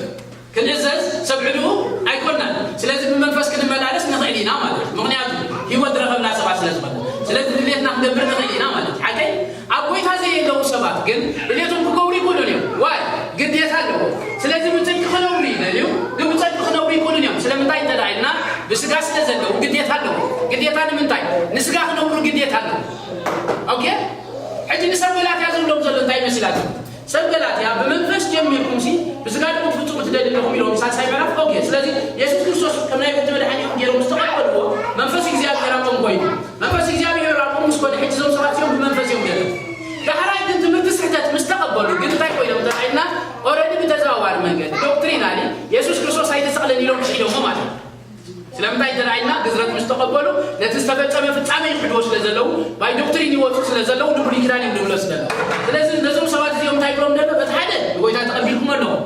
ክንእዘዝ ሰብ ዕድኡ ኣይኮናን ስለዚ ብመንፈስ ክንመላለስ ንኽእል ኢና ማለት እዩ ምክንያቱ ህይወት ዝረኸብና ሰባት ስለ ዝኾነ ስለዚ ድሌትና ክንገብር ንኽእል ኢና ማለት እዩ ሓቀይ ኣብ ጎይታ ዘየለዉ ሰባት ግን ድሌቶም ክገብሩ ይኽእሉን እዮም ዋይ ግዴታ ኣለዎ ስለዚ ብፅድቂ ክነብሩ ይደልዩ ግን ብፅድቂ ክነብሩ ይኽእሉን እዮም ስለምንታይ እንተ ኢልና ብስጋ ስለ ዘለዉ ግዴታ ኣለዎ ግዴታ ንምንታይ ንስጋ ክነብሩ ግዴታ ኣለዎ ኦኬ ሕጂ ንሰብ ገላትያ ዝብሎም ዘሎ እንታይ ይመስላትኩም ሰብ ገላትያ ብመንፈስ ጀሚርኩም ሲ ብስጋ ድሞ ትፍጽሙ ትደሊ ኣለኹም ኢሎም ሳልሳይ ምዕራፍ ኦኬ ስለዚ የሱስ ክርስቶስ ከም ናይ ቤት መድሓኒኦም ገይሮም ዝተቐበልዎ መንፈስ እግዚኣብሔር ኣብኦም ኮይኑ መንፈስ እግዚኣብሔር ኣብኦም ምስ ኮነ ሕጂ እዞም ሰባት እዮም ብመንፈስ እዮም ገለ ዳሕራይ ግን ትምህርቲ ስሕተት ምስ ተቐበሉ ግን እንታይ ኮይኖም ተራኢልና ኦረዲ ብተዘዋዋሪ መንገዲ ዶክትሪናሊ የሱስ ክርስቶስ ኣይተሰቕለን ኢሎም ክሒዶሞ ማለት እዩ ስለምንታይ እንተ ኢልና ግዝረት ምስ ተቐበሉ ነቲ ዝተፈጸመ ፍጻሜ ይክሕድዎ ስለ ዘለዉ ባይ ዶክትሪን ይወፁ ስለ ዘለዉ ንብሉይ ኪዳን እዮም ዝብሎ ስለ ስለዚ ነዞም ሰባት እዚኦም እንታይ ይብሎም ደሎ በቲ ሓደ ንጎይታ ተቐቢልኩም ኣለኹም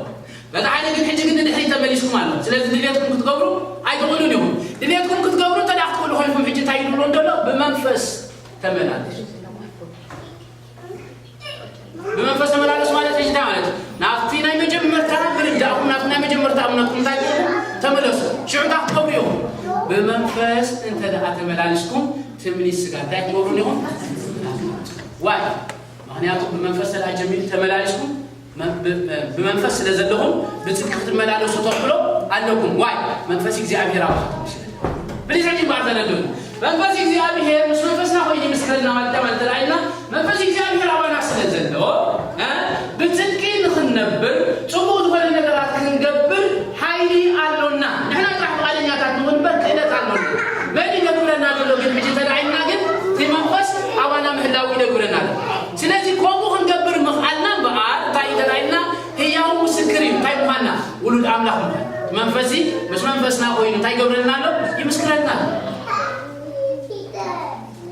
በቲ ሓደ ግን ሕጂ ግን ንድሕሪት ተመሊስኩም ኣሎ ስለዚ ድሌትኩም ክትገብሩ ኣይትኽእሉን ኢኹም ድሌትኩም ክትገብሩ እንተ ክትኽእሉ ኮይንኩም ሕጂ እንታይ ይብሎም ደሎ ብመንፈስ ተመላለሱ ብመንፈስ ተመላለሱ ማለት ሕጂ እንታይ ማለት እዩ? ናብቲ ናይ መጀመርታ ምርዳእኩም ናብቲ ናይ መጀመርታ እምነትኩም እንታይ ትብሉ? ተመለሱ። ሽዑ እንታይ ክትገብሩ ኢኹም? ብመንፈስ እንተ ደኣ ተመላሊስኩም ትምኒት ስጋ እንታይ ክትገብሩ ኢኹም? ዋይ ምክንያቱ ብመንፈስ ተደኣ ጀሚሩ ተመላሊስኩም ብመንፈስ ስለ ዘለኹም ብፅድቂ ክትመላለሱ ተኽእሎ ኣለኩም ዋይ መንፈስ እግዚኣብሔር ኣባኻትኩም ስለ ፕሊዝ ሕጂ እምበኣር ተረድኡ መንፈስ እግዚኣብሔር ምስ መንፈስና ኮይኑ ይምስክረልና ማለት ማለት ተላኢልና መንፈስ እግዚኣብሔር ኣባና ስለ ዘሎ ብፅድቂ ንክንነብር ፅቡቅ ዝኾነ ነገራት ክንገብር ሓይሊ ኣሎና ንሕና ጥራሕ ፍቃደኛታት ንኽንበር ክእለት ኣሎና መን ይነብረና ዘሎ ግን ሕጂ ተላኢልና ግን እቲ መንፈስ ኣባና ምህላው ይነግረና ኣሎ ስለዚ ከምኡ ክንገብር ምኽኣልና እምበኣር እንታይ እዩ ተላኢልና ህያው ምስክር እዩ እንታይ ምዃንና ውሉድ ኣምላኽ ምዃን መንፈሲ ምስ መንፈስና ኮይኑ እንታይ ይገብረልና ኣሎ ይምስክረልና ኣሎ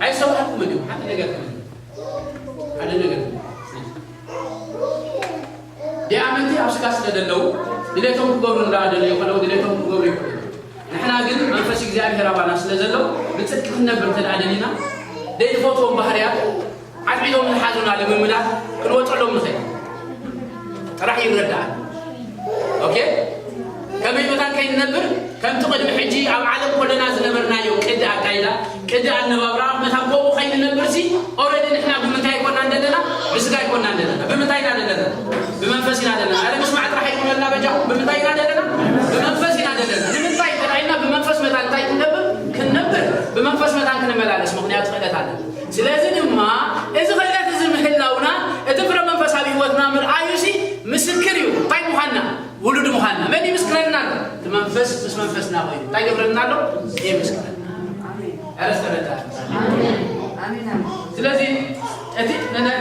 ኣይሰማዕኩም እዩ ሓደ ነገር ሓደ ነገር ዲያመንቲ ኣብ ስጋ ስለ ዘለዉ ድሌቶም ክገብሩ እንዳደለዩ ከለዉ ድሌቶም ክገብሩ ይኽእሉ ንሕና ግን መንፈስ እግዚኣብሔር ኣባና ስለ ዘሎ ብፅድቂ ክንነብር እንተ ደሊና ደይንፈትዎም ባህርያት ዓትዒቶም ዝሓዙና ልምምዳት ክንወፀሎም ንኽእል ጥራሕ ይረዳእ ኦኬ ከመይ መታን ከይንነብር ከምቲ ቅድሚ ሕጂ ኣብ ዓለም ኮለና ዝነበርናዮ ቅዲ ኣካይዳ ቅዲ ኣነባብራ መታን ከምኡ ከይንነብር ሲ ኦረዲ ንሕና ብምንታይ ኣይኮናን ዘለና ብስጋ ኣይኮናን ዘለና ብምንታይ ኢና ዘለና ብመንፈስ ኢና ዘለና ኣረ ምስማዕ ጥራሕ ኣይኮነልና በጃኹም ብምንታይ ኢና ዘለና ብመንፈስ ኢና ዘለና ንምንታይ ተራኢና ብመንፈስ መታን እንታይ ክንገብር ክንነብር ብመንፈስ መታን ክንመላለስ ምክንያቱ ክእለት ኣለና ስለዚ ድማ እዚ ክእለት እዚ ምህላውና እቲ ፍረ መንፈስ ኣብ ህይወትና ምርኣዩ ሲ ምስክር እዩ እንታይ ምዃንና ውሉድ ምዃንና መን ይምስክረልና እቲ መንፈስ ምስ መንፈስና ኮይኑ እንታይ ገብረልና ኣሎ ይምስክረና ኧረ ዝተረዳ ስለዚ እቲ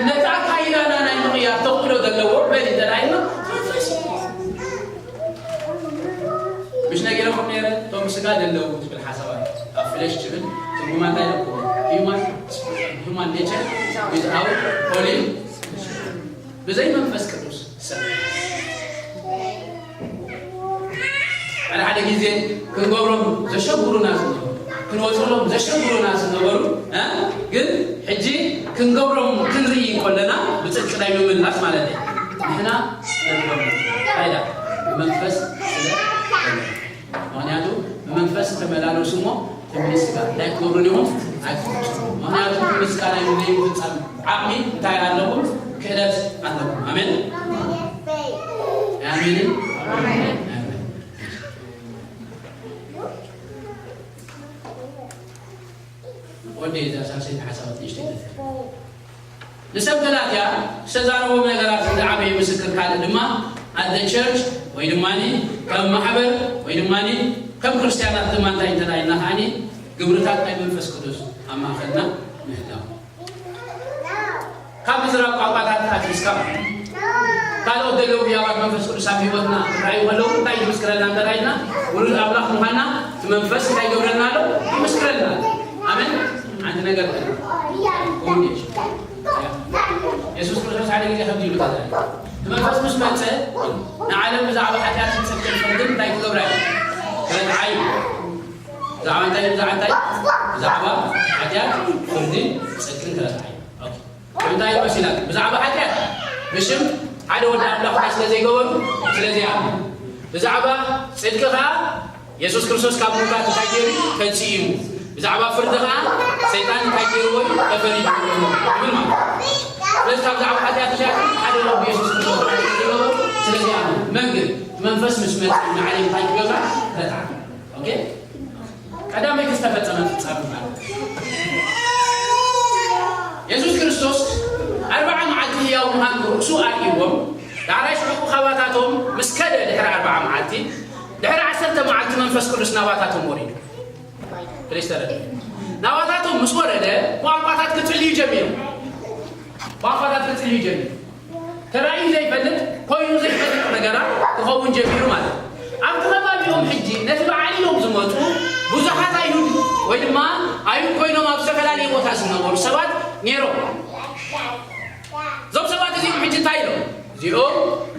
ነቲ ኣካይዳና ናይ ምቕያር ተኽእሎ ዘለዎ መን እንተዳይና መንፈስ እዩ ምሽ ነጊረኩም ነይረ እቶም ስጋ ደለዉ ትብል ሓሳባት ካብ ፍለሽ ትብል ትርጉማ እንታይ ደኩ human human nature without holy ብዘይ መንፈስ ቅዱስ ሰብ ሓደ ሓደ ግዜ ክንገብሮም ዘሸግሩና ዝነበሩ፣ ክንወፅሎም ዘሸግሩና ዝነበሩ፣ እ፣ ግን ሕጂ ክንገብሮም ክንርኢ ከለና ብፅድቂ ናይ ምምላስ ማለት እዩ። ንሕና ስለ ዝኾነ፣ እንታይ ኢላ? ብመንፈስ ስለ ዝኾነ። ምኽንያቱ ብመንፈስ ተመላለሱ እሞ ትንቢት ስጋ እንታይ ክትገብሩ ኢኹም? ኣይትፍጽሙ። ምኽንያቱ ትንቢት ስጋ ናይ ዘይምፍጻም ዓቕሚ እንታይ ኣለኩም? ክእለት ኣለኩም። ኣሜን? ኣሜን? ኣሜን። ወደይ እዛ ሳልሰይቲ ሓሳባት ንእሽተይ ተትህብ። ንሰብ ገላትያ ዝተዛረቦም ነገራት ዝዓበየ ምስክር ካልእ ድማ፣ at the church ወይ ድማ ከም ማሕበር ወይ ድማ ከም ክርስትያናት ድማ እንታይ እንተዳይና ከዓኒ ግብርታት ናይ መንፈስ ቅዱስ ኣብ ማእኸልና ምህላው። ካብ ምዝራብ ቋንቋታት ኣትሒዝካ ካልኦት ዘለዉ ህያባት መንፈስ ቅዱስ ኣብ ህይወትና ክረኣዩ ከለዉ እንታይ ይምስክረልና እንተዳይና ውሉድ ኣምላኽ ምዃንና እቲ መንፈስ እንታይ ይገብረልና ኣሎ? ይምስክረልና ኣሎ። ኣሜን። ሓንቲ ነገር ትብል። እውነት። የሱስ ክርስቶስ ሓደ ግዜ ከምዚ ኢሉ ተዛሪቡ። እቲ መንፈስ ምስ መጸ ንዓለም ብዛዕባ ሓጢኣትን ጽድቅን ፍርድን እንታይ ክገብራ እዩ? ክረትዓ እዩ። ብዛዕባ እንታይ? ብዛዕባ እንታይ? ብዛዕባ ሓጢኣት፣ ፍርድን ጽድቅን ክረትዓ እዩ። ኦኬ። እንታይ ይመስላል? ብዛዕባ ሓጢኣት ብሽም ሓደ ወዲ ኣምላኽ እንታይ ስለ ዘይገበሩ? ስለ ዘይኣምኑ። ብዛዕባ ጽድቂ ኸኣ የሱስ ክርስቶስ ካብ ምውታት እንታይ ገይሩ? ተንስኡ እዩ። ብዛዕባ ፍርዲ ኸኣ ሰይጣን እንታይ ገይርዎ እዩ? ተፈሪዱ እዩ ይብል ማለት እዩ። ስለዚ ካብ ብዛዕባ ሓጢኣት ብሻዕቲ ሓደ ረቢ የሱስ ክርስቶስ ሓጢኣት ዝገበሩ ስለ ዘይኣምኑ። መን ግን? መንፈስ ምስ መጽእ ንዓለም እንታይ ክገብራ? ረትዓ። ኦኬ? ቀዳመይቲ ዝተፈጸመ ፍጻመ ማለት እዩ። የሱስ ክርስቶስ ኣርብዓ መዓልቲ ህያው ምዃን ርእሱ ኣርእይዎም፣ ዳሕራይ ሽዑ ካባታቶም ምስ ከደ ድሕሪ ኣርብዓ መዓልቲ፣ ድሕሪ ዓሰርተ መዓልቲ መንፈስ ቅዱስ ናባታቶም ወሪዱ። ፕሊስ ተረድኡ። ናባታቶም ምስ ወረደ ቋንቋታት ክጽልዩ ጀሚሮም። ቋንቋታት ክጽልዩ ጀሚሮም። ተራእዩ ዘይፈልጥ፣ ኮይኑ ዘይፈልጥ ነገራት ክኸውን ጀሚሩ ማለት እዩ። ኣብቲ ከባቢኦም ሕጂ ነቲ በዓል ኢሎም ዝመጹ ብዙሓት ኣይሁድ ወይ ድማ ኣይሁድ ኮይኖም ኣብ ዝተፈላለየ ቦታ ዝነበሩ ሰባት ነይሮም። እዞም ሰባት እዚኦም ሕጂ እንታይ ኢሎም? እዚኦም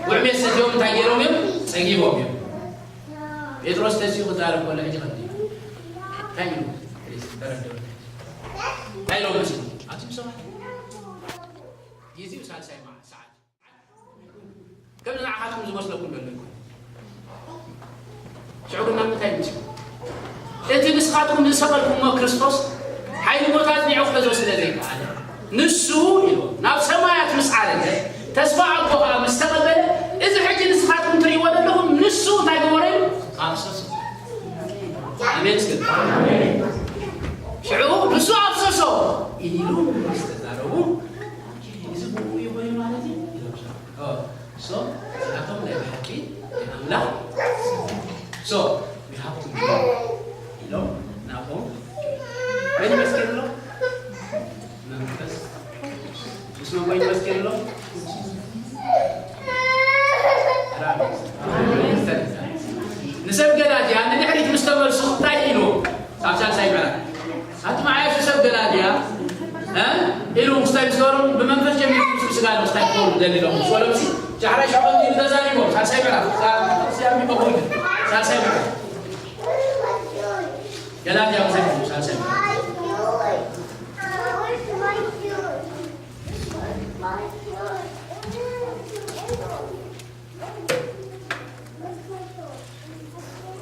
ውዕሜት ሰትዮም እንታይ ገይሮም እዮም? ጸጊቦም እዮም። ጴጥሮስ ተሲኡ ክዛረብ ከሎ ሕጂ ከምዚ ኢሉ። እንታይ ኢሉ? ፕሊስ ተረድኡ። እንታይ ኢሎም መሲሉ? ኣቱም ሰባት፣ ግዜኡ ሳልሳይ መዓ-፣ ሰዓት። ከም ንዓኻትኩም ዝመስለኩም ዘሎ ይኮን። ሽዑ ግን ናብ ምንታይ ይምጽኡ? እቲ ንስኻትኩም ዝሰቐልኩሞ ክርስቶስ ሓይሊ ሞት ኣጽኒዑ ክሕዞ ስለ ዘይከኣለ፣ ንሱ ኢሉ ናብ ሰማያት ምስ ዓረገ፣ ተስፋ ኣቦ ኸኣ ምስ ተቐበለ፣ እዚ ሕጂ ንስኻትኩም ትርእይዎ ዘለኹም ንሱ እንታይ ገበሮ እዩ? ኣፍሰሶ። ኣሜን እስኪ። ሽዑ ንሱ ኣፍሰሶ ኢሉ ምስ ተዛረቡ፣ እዚ ብኡ እዩ ኮይኑ ማለት እዩ ኢሎም። ኦ፣ so፣ እዚኣቶም ናይ ብሓቂ ናይ ኣምላኽ። So, we have to be ኢሎም ናብኦም። መን ይመስክር ኣሎ? መንፈስ። ምስ መን ኮይኑ ይመስክር ኣሎ? ንሰብ ገላትያ ንድሕሪት ምስ ተመልሱ እንታይ ኢሉ? ኣብ ሳልሳይ ምዕራፍ። ኣቲ መዓየሹ ሰብ ገላትያ፣ እ? ኢሉ ክስታይ ምስ ገበሮም፣ ብመንፈስ ጀሚርኩም ስብ ስጋ ንምስታይ ክትገብሩ ደሊሎም ምስ በሎም ሲ፣ ዳሕራይ ሽዑ ከምዚ ኢሉ ተዛሪቦም። ሳልሳይ ምዕራፍ። ሳ-፣ ሳ-፣ ሳልሳይ ምዕራፍ። ገላትያ ምስ ሳልሳይ ምዕራፍ።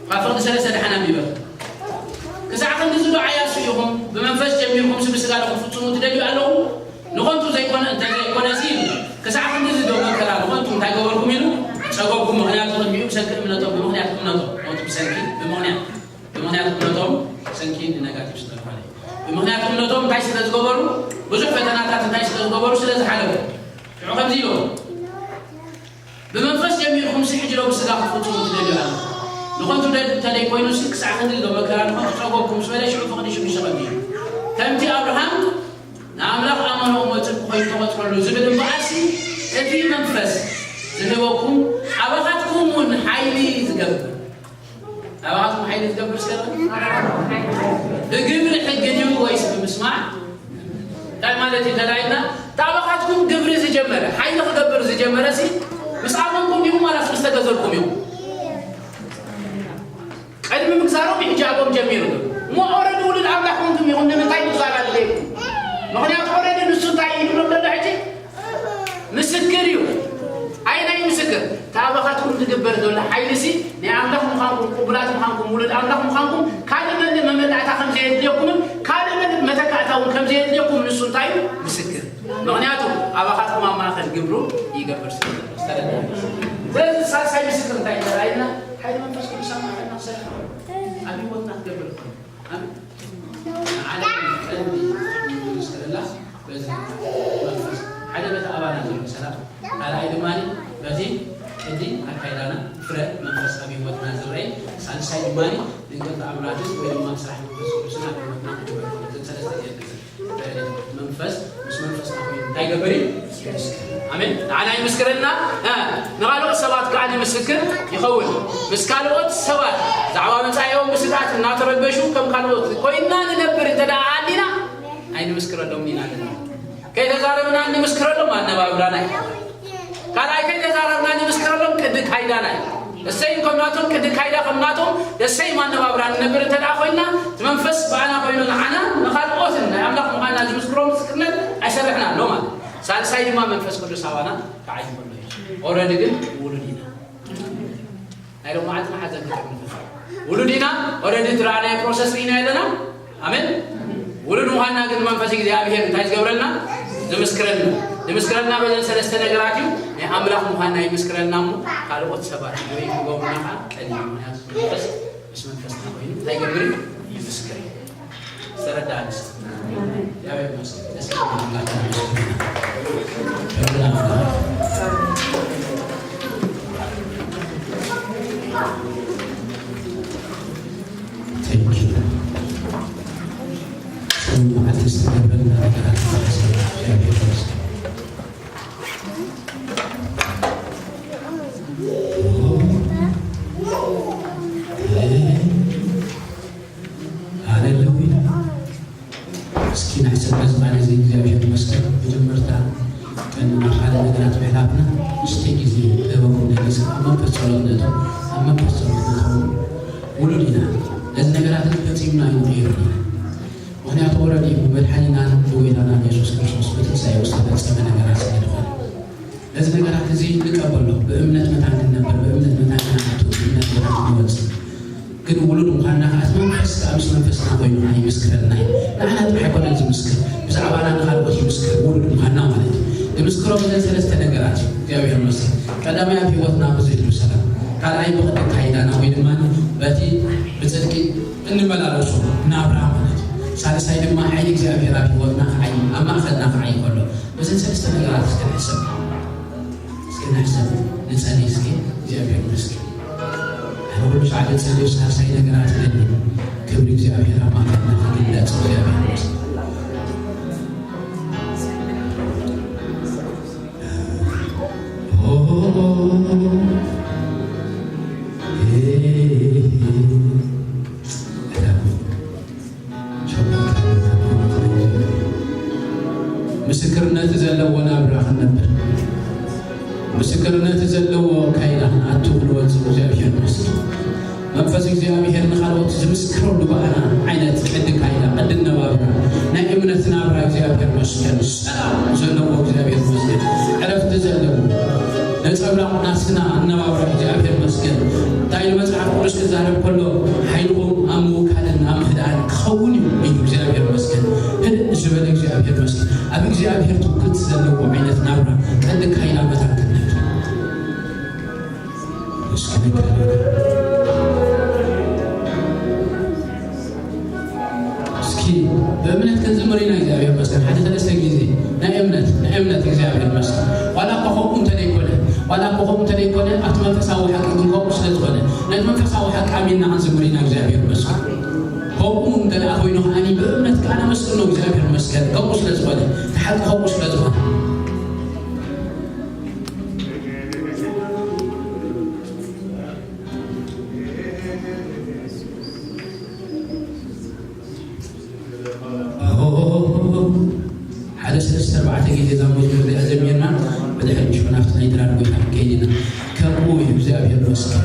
ካብ ፍቕዲ ሰለስተ ደሓን ኣንቢበ። ክሳዕ ክንድዚ ዶ ዓያሱ ኢኹም፣ ብመንፈስ ጀሚርኩም ስብ ስጋ ዶ ክትፍጽሙ ትደልዩ ኣለኹም? ንኸንቱ ዘይኮነ፣ እንተ ዘይኮነሲ፣ ክሳዕ ክንድዚ ዶ መከራ ንኸንቱ እንታይ ገበርኩም ኢሉ ጸገብኩም፣ ምኽንያቱ ቅድሚኡ ብሰንኪ እምነቶም፣ ብምኽንያት እምነቶም፣ ኖቲ ብሰንኪ፣ ብምኽንያት፣ ብምኽንያት እምነቶም፣ ሰንኪ ንነጋቲቭ ዝተባህለ። ብምኽንያት እምነቶም እንታይ ስለ ዝገበሩ፣ ብዙሕ ፈተናታት እንታይ ስለ ዝገበሩ ስለ ዝሓለፉ። ሽዑ ከምዚ ኢሎም፣ ብመንፈስ ጀሚርኩም ሲ ሕጂ ዶ ብስጋ ክትፍጽሙ ትደልዩ ኣለኹም? ንኸንቱ ደ-፣ እንተ ደይኮይኑሲ ክሳዕ ክንድዚ ዶ መከራ ንኸንቱ ጸገብኩም ምስ በለ ሽዑ ፍቕዲ ሽዱሽተ ከምዚ እዩ። ከምቲ ኣብርሃም ንኣምላኽ ኣመኖ እሞ ጽድቂ ኮይኑ ተቖጽረሉ ዝብል እምበኣርሲ እቲ መንፈስ ዝህበኩም ኣባኻትኩም እውን ሓይሊ ዝገብር። ኣባኻትኩም ሓይሊ ዝገብር እስከ በል። ብግብሪ ሕጊ ድዩ ወይስ ብምስማዕ? እንታይ ማለት እዩ እንተ ኢልና፣ እቲ ኣባኻትኩም ግብሪ ዝጀመረ፣ ሓይሊ ክገብር ዝጀመረ ሲ፣ ምስ ኣመንኩም ዲኹም ዋላስ ምስ ተገዘልኩም ኢኹም? ንምግዛሮም እዩ ሕጂ ኣብኦም ጀሚሩ። እሞ ኦረዲ ውሉድ ኣምላኽ ኮንኩም ኢኹም ንምንታይ ምግዛር ኣድለየኩም? ምኽንያቱ ኦረዲ ንሱ እንታይ እዩ ይብሎም ዘሎ ሕጂ? ምስክር እዩ። ኣየናይ ምስክር? እቲ ኣባኻትኩም ዝግበር ዘሎ ሓይሊ ሲ ናይ ኣምላኽ ምዃንኩም፣ ቅቡላት ምዃንኩም፣ ውሉድ ኣምላኽ ምዃንኩም ካልእ መን መመላእታ ከም ዘየድልየኩምን ካልእ መን መተካእታ እውን ከም ዘየድልየኩም ንሱ እንታይ እዩ? ምስክር። ምኽንያቱ ኣባኻትኩም ኣብ ማእከል ግብሩ ይገብር ስለ ዘሎ። ዝተረድኣ። ስለዚ ሳልሳይ ምስክር እንታይ እዩ ዘርኣየና? ሓይሊ መንፈስ ቅዱስ ኣብ ማእከልና ክሰርሕ፣ ኣብ ህይወትና ክገብር ይኽእል። ኣሜን። ንዓለም ቀንዲ ዝስክረላ በዚ መንፈስ ሓደ በቲ ኣባና ዘሎ ሰላም፣ ካልኣይ ድማ በዚ ቅዲ ኣካይዳና ፍረ መንፈስ ኣብ ህይወትና ዝረኣይ፣ ሳልሳይ ድማ ድንቅል ተኣምራትን ወይ ድማ ስራሕ መንፈስ ቅዱስን ኣብ ህይወትና ክግበር ከሎ፣ እተን ሰለስተ እዚኣተን መንፈስ ምስ መንፈስና ኮይኑ እንታይ ይገብር እዩ? ይምስክር። ኣሜን። ንዓና ይምስክረና፣ እ፣ ንኻልኦት ሰባት ከዓ ንምስክር ይኸውን። ምስ ካልኦት ሰባት ብዛዕባ መጻኢኦም ብስግኣት እናተረበሹ ከም ካልኦት ኮይንና ንነብር እንተ ደኣ ኣሊና ኣይንምስክረሎም ኢና ኣለና። ከይተዛረብና እንምስክረሎም ኣነባብራና እዩ። ካልኣይ ከይተዛረብና ንምስክረሎም ቅዲ ካይዳና እዩ። እሰይ ከም ናቶም ቅዲ ካይዳ ከም ናቶም ደሰይ ማነባብራ ንነብር እንተ ደኣ ኮይንና፣ እቲ መንፈስ ብኣና ኮይኑ ንዓና ንኻልኦትን ናይ ኣምላኽ ምዃንና ዝምስክሮ ምስክርነት ኣይሰርሕና ኣሎ ማለት እዩ። ሳልሳይ ድማ መንፈስ ቅዱስ ኣባና ክዓይ ከሎ እዩ። ኦረዲ ግን ውሉድ ኢና። ናይ ሎማዓንቲ መሓዘን ክጠቅም ንፈ ውሉድ ኢና። ኦረዲ እቲ ረኣናዮ ፕሮሰስ ርኢና ኣለና። ኣሜን። ውሉድ ምዃንና ግን መንፈስ እግዚኣብሔር እንታይ ዝገብረልና? ዝምስክረልና። ዝምስክረልና በዘን ሰለስተ ነገራት እዩ። ናይ ኣምላኽ ምዃንና ይምስክረልና እሞ ካልኦት ሰባት ወይ ክገብሩና ከዓ ቀሊል እዩ። ምኽንያቱ መንፈስ ምስ መንፈስና ኮይኑ እንታይ ይገብር እዩ? ይምስክር እዩ። ዝተረዳእንስ? እግዚኣብሔር ይመስገን። ደስ ይላል። ኣምላኽ ይመስገን። ክብርና ኣምላኽ። Thank you። ጾም መዓልቲ ዝተገብረልና ነገራት ይመስገን። ሃሌሉያ። እስኪ ንሕሰብ በዚ ቃል እዚ እግዚኣብሔር ይመስገን። መጀመርታ ቀንና ካልእ ነገራት ምሕላፍና ንእሽተይ ግዜ ጥበቡ ንነግስ ኣብ መንፈስ ጸሎት ንእቶ፣ ኣብ መንፈስ ጸሎት ንእቶ። ውሉድ ኢና። ነዚ ነገራት እዚ ፈጺምና ኣይንቕይሮ ኢና። ምኽንያቱ ኦረዲ ብመድሓኒናን ብጎይታናን የሱስ ክርስቶስ ብትንሳኤኡ ዝተፈጸመ ነገራት ስለ ዝኾነ። ነዚ ነገራት እዚ ንቀበሎ። ብእምነት መታን ክንነብር፣ ብእምነት መታን ክንኣቱ፣ ብእምነት መታን ክንወጽእ። ግን ውሉድ ምዃንና ከኣ እቲ መንፈስ ከኣ ምስ መንፈስና ኮይኑ ከኣ ይምስክረልና እዩ። ንዓና ጥራሕ ኣይኮነን ዝምስክር፣ ብዛዕባና ንኻልኦት ይምስክር፣ ውሉድ ምዃንና ማለት እዩ። ዝምስክሮ በዘን ሰለስተ ነገራት እዩ። እግዚኣብሔር ይመስገን። ቀዳማይ ኣብ ህይወትና ብዘህሉ ሰላም፣ ካልኣይ ብቕዲ ኣካይዳና ወይ ድማ በቲ ብጽድቂ እንመላለሶ ናብራ ማለት እዩ። ሳልሳይ ድማ ሓይሊ እግዚኣብሔር ኣብ ህይወትና ክዓይ፣ ኣብ ማእከልና ክዓይ ከሎ፣ በዘን ሰለስተ ነገራት እስከ ንሕሰብ። እስከ ንሕሰብ፣ ንጸሊ እስኪ። እግዚኣብሔር ይመስገን። ኣነ ኩሉ ሰዓት እጸልዮ ሳልሳይ ነገራት ይደሊ። ክብሪ እግዚኣብሔር ኣብ ማእከልና ክግለጽ እግዚኣብሔር ይመስገን። ምስክርነት ዘለዎ ናብራ ክንነብር፣ ምስክርነት ዘለዎ ካይዳ ክንኣቱ ክንወጽእ እግዚኣብሔር ይመስገን። መንፈስ እግዚኣብሔር ንኻልኦት ዝምስክረሉ ብኣና ዓይነት ቅዲ ካይዳ፣ ቅዲ ኣነባብራ፣ ናይ እምነት ናብራ እግዚኣብሔር ይመስገን። ሰላም ዘለዎ እግዚኣብሔር ይመስገን። ዕረፍቲ ዘለዎ ነጸብራቕ ናትና ኣነባብራ እግዚኣብሔር ይመስገን። እንታይ ኢሉ መጽሓፍ ቅዱስ ክዛረብ ከሎ፣ ሓይልኹም ኣብ ምውካልን ኣብ ምህዳን ክኸውን እዩ ኢሉ እግዚኣብሔር ይመስገን። ህድእ ዝበለ እግዚኣብሔር ይመስገን። ኣብ እግዚኣብሔር ትውክልቲ ዘለዎ ዓይነት ናብራ ቀንዲ ካይላ መታን ክንነብር። እስኪ ንከራከር። እስኪ ብእምነት ክንዝምር ኢና። እግዚኣብሔር ይመስገን። ሓደ ሰለስተ ግዜ ናይ እምነት፣ ናይ እምነት እግዚኣብሔር ይመስገን። ዋላ እኮ ከምኡ እንተደይኮነ፣ ዋላ እኮ ከምኡ እንተደይኮነ፣ ኣብቲ መንፈሳዊ ሓቂ ግን ከምኡ ስለ ዝኾነ፣ ነቲ መንፈሳዊ ሓቂ ኣሚንና ክንዝምር ኢና። እግዚኣብሔር ይመስገን። ከምኡ እንተ ደኣ ኮይኑ ከኣኒ ብእምነት ከኣ ነመስግኖ። እግዚኣብሔር ይመስገን። ከምኡ ስለ ዝኾነ፣ እቲ ሓቂ ከምኡ ስለ ዝኾነ። ሓደ ሰለስተ ኣርባዕተ ግዜ እዛ መዝሙር እዚኣ ዘሚርና፣ ብድሕሪ ሽዑ ናብቲ ናይ ድራር ቦታ ክንከይድ ኢና። ከምኡ እዩ፣ እግዚኣብሔር ይመስገን።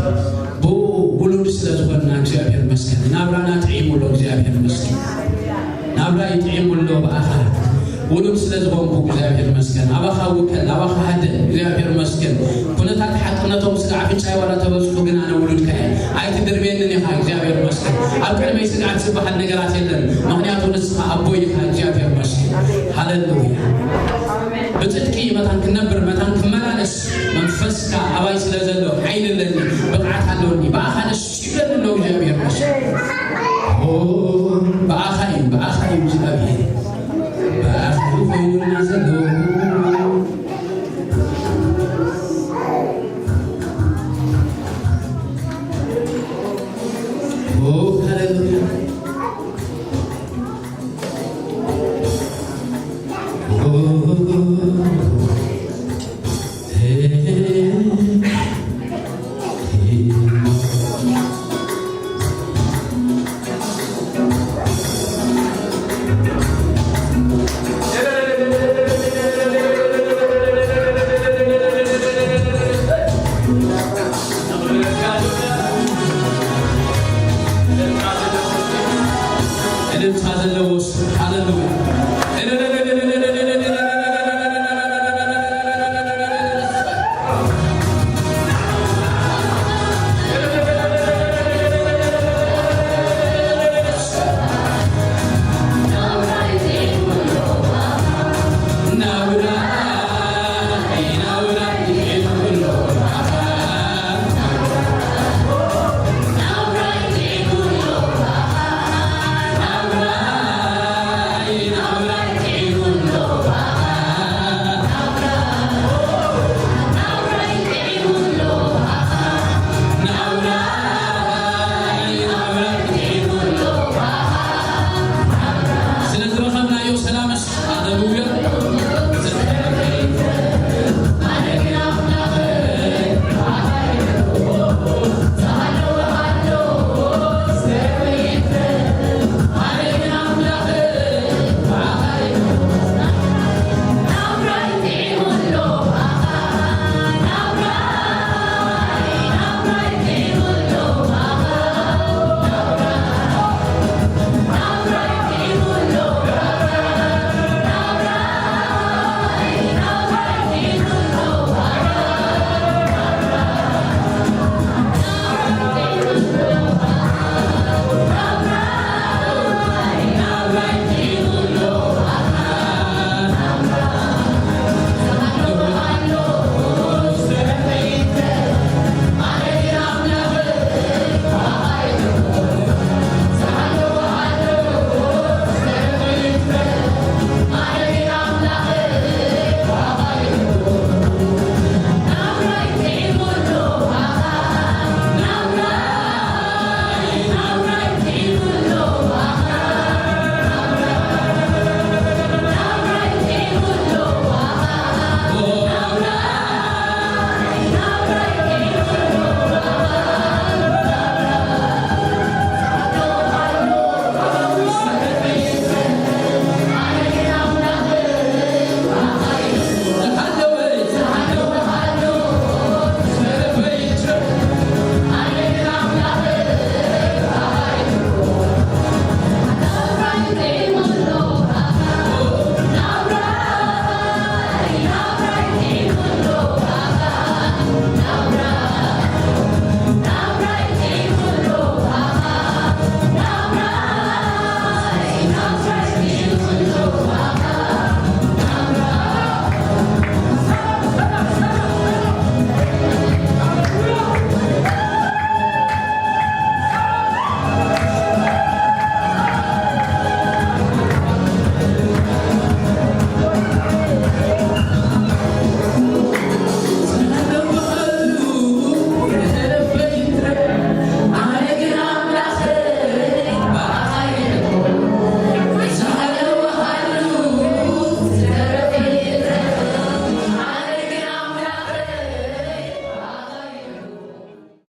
ብኡ ውሉድ ስለ ዝኾንና እግዚኣብሔር ይመስገን። ናብራና ጥዒሙ ኣሎ እግዚኣብሔር ይመስገን። ናብራ ይጥዒሙ ኣሎ ብኣኻ ውሉድ ስለ ዝኾንኩ እግዚኣብሔር ይመስገን። ኣባኻ ውከል ኣባኻ ሃደ እግዚኣብሔር ይመስገን። ኩነታት ሓቅነቶም ስጋ ኣፍንጫይ ዋላ ተበፅሑ ግን ኣነ ውሉድካ እየ። ኣይትድርብየንን ኢኻ እግዚኣብሔር ይመስገን። ኣብ ቅድመይ ስግኣት ዝበሃል ነገራት የለን። ምኽንያቱ ንስኻ ኣቦይ ኢኻ እግዚኣብሔር ይመስገን። ሃለሉያ። ብፅድቂ መታን ክነብር መታን ክመላለስ መንፈስካ ኣባይ ስለ ዘሎ ሓይሊ ኣለኒ፣ ብቕዓት ኣለኒ። ብኣኻ ደስ ይብለኒ ኣሎ እግዚኣብሔር ይመስገን።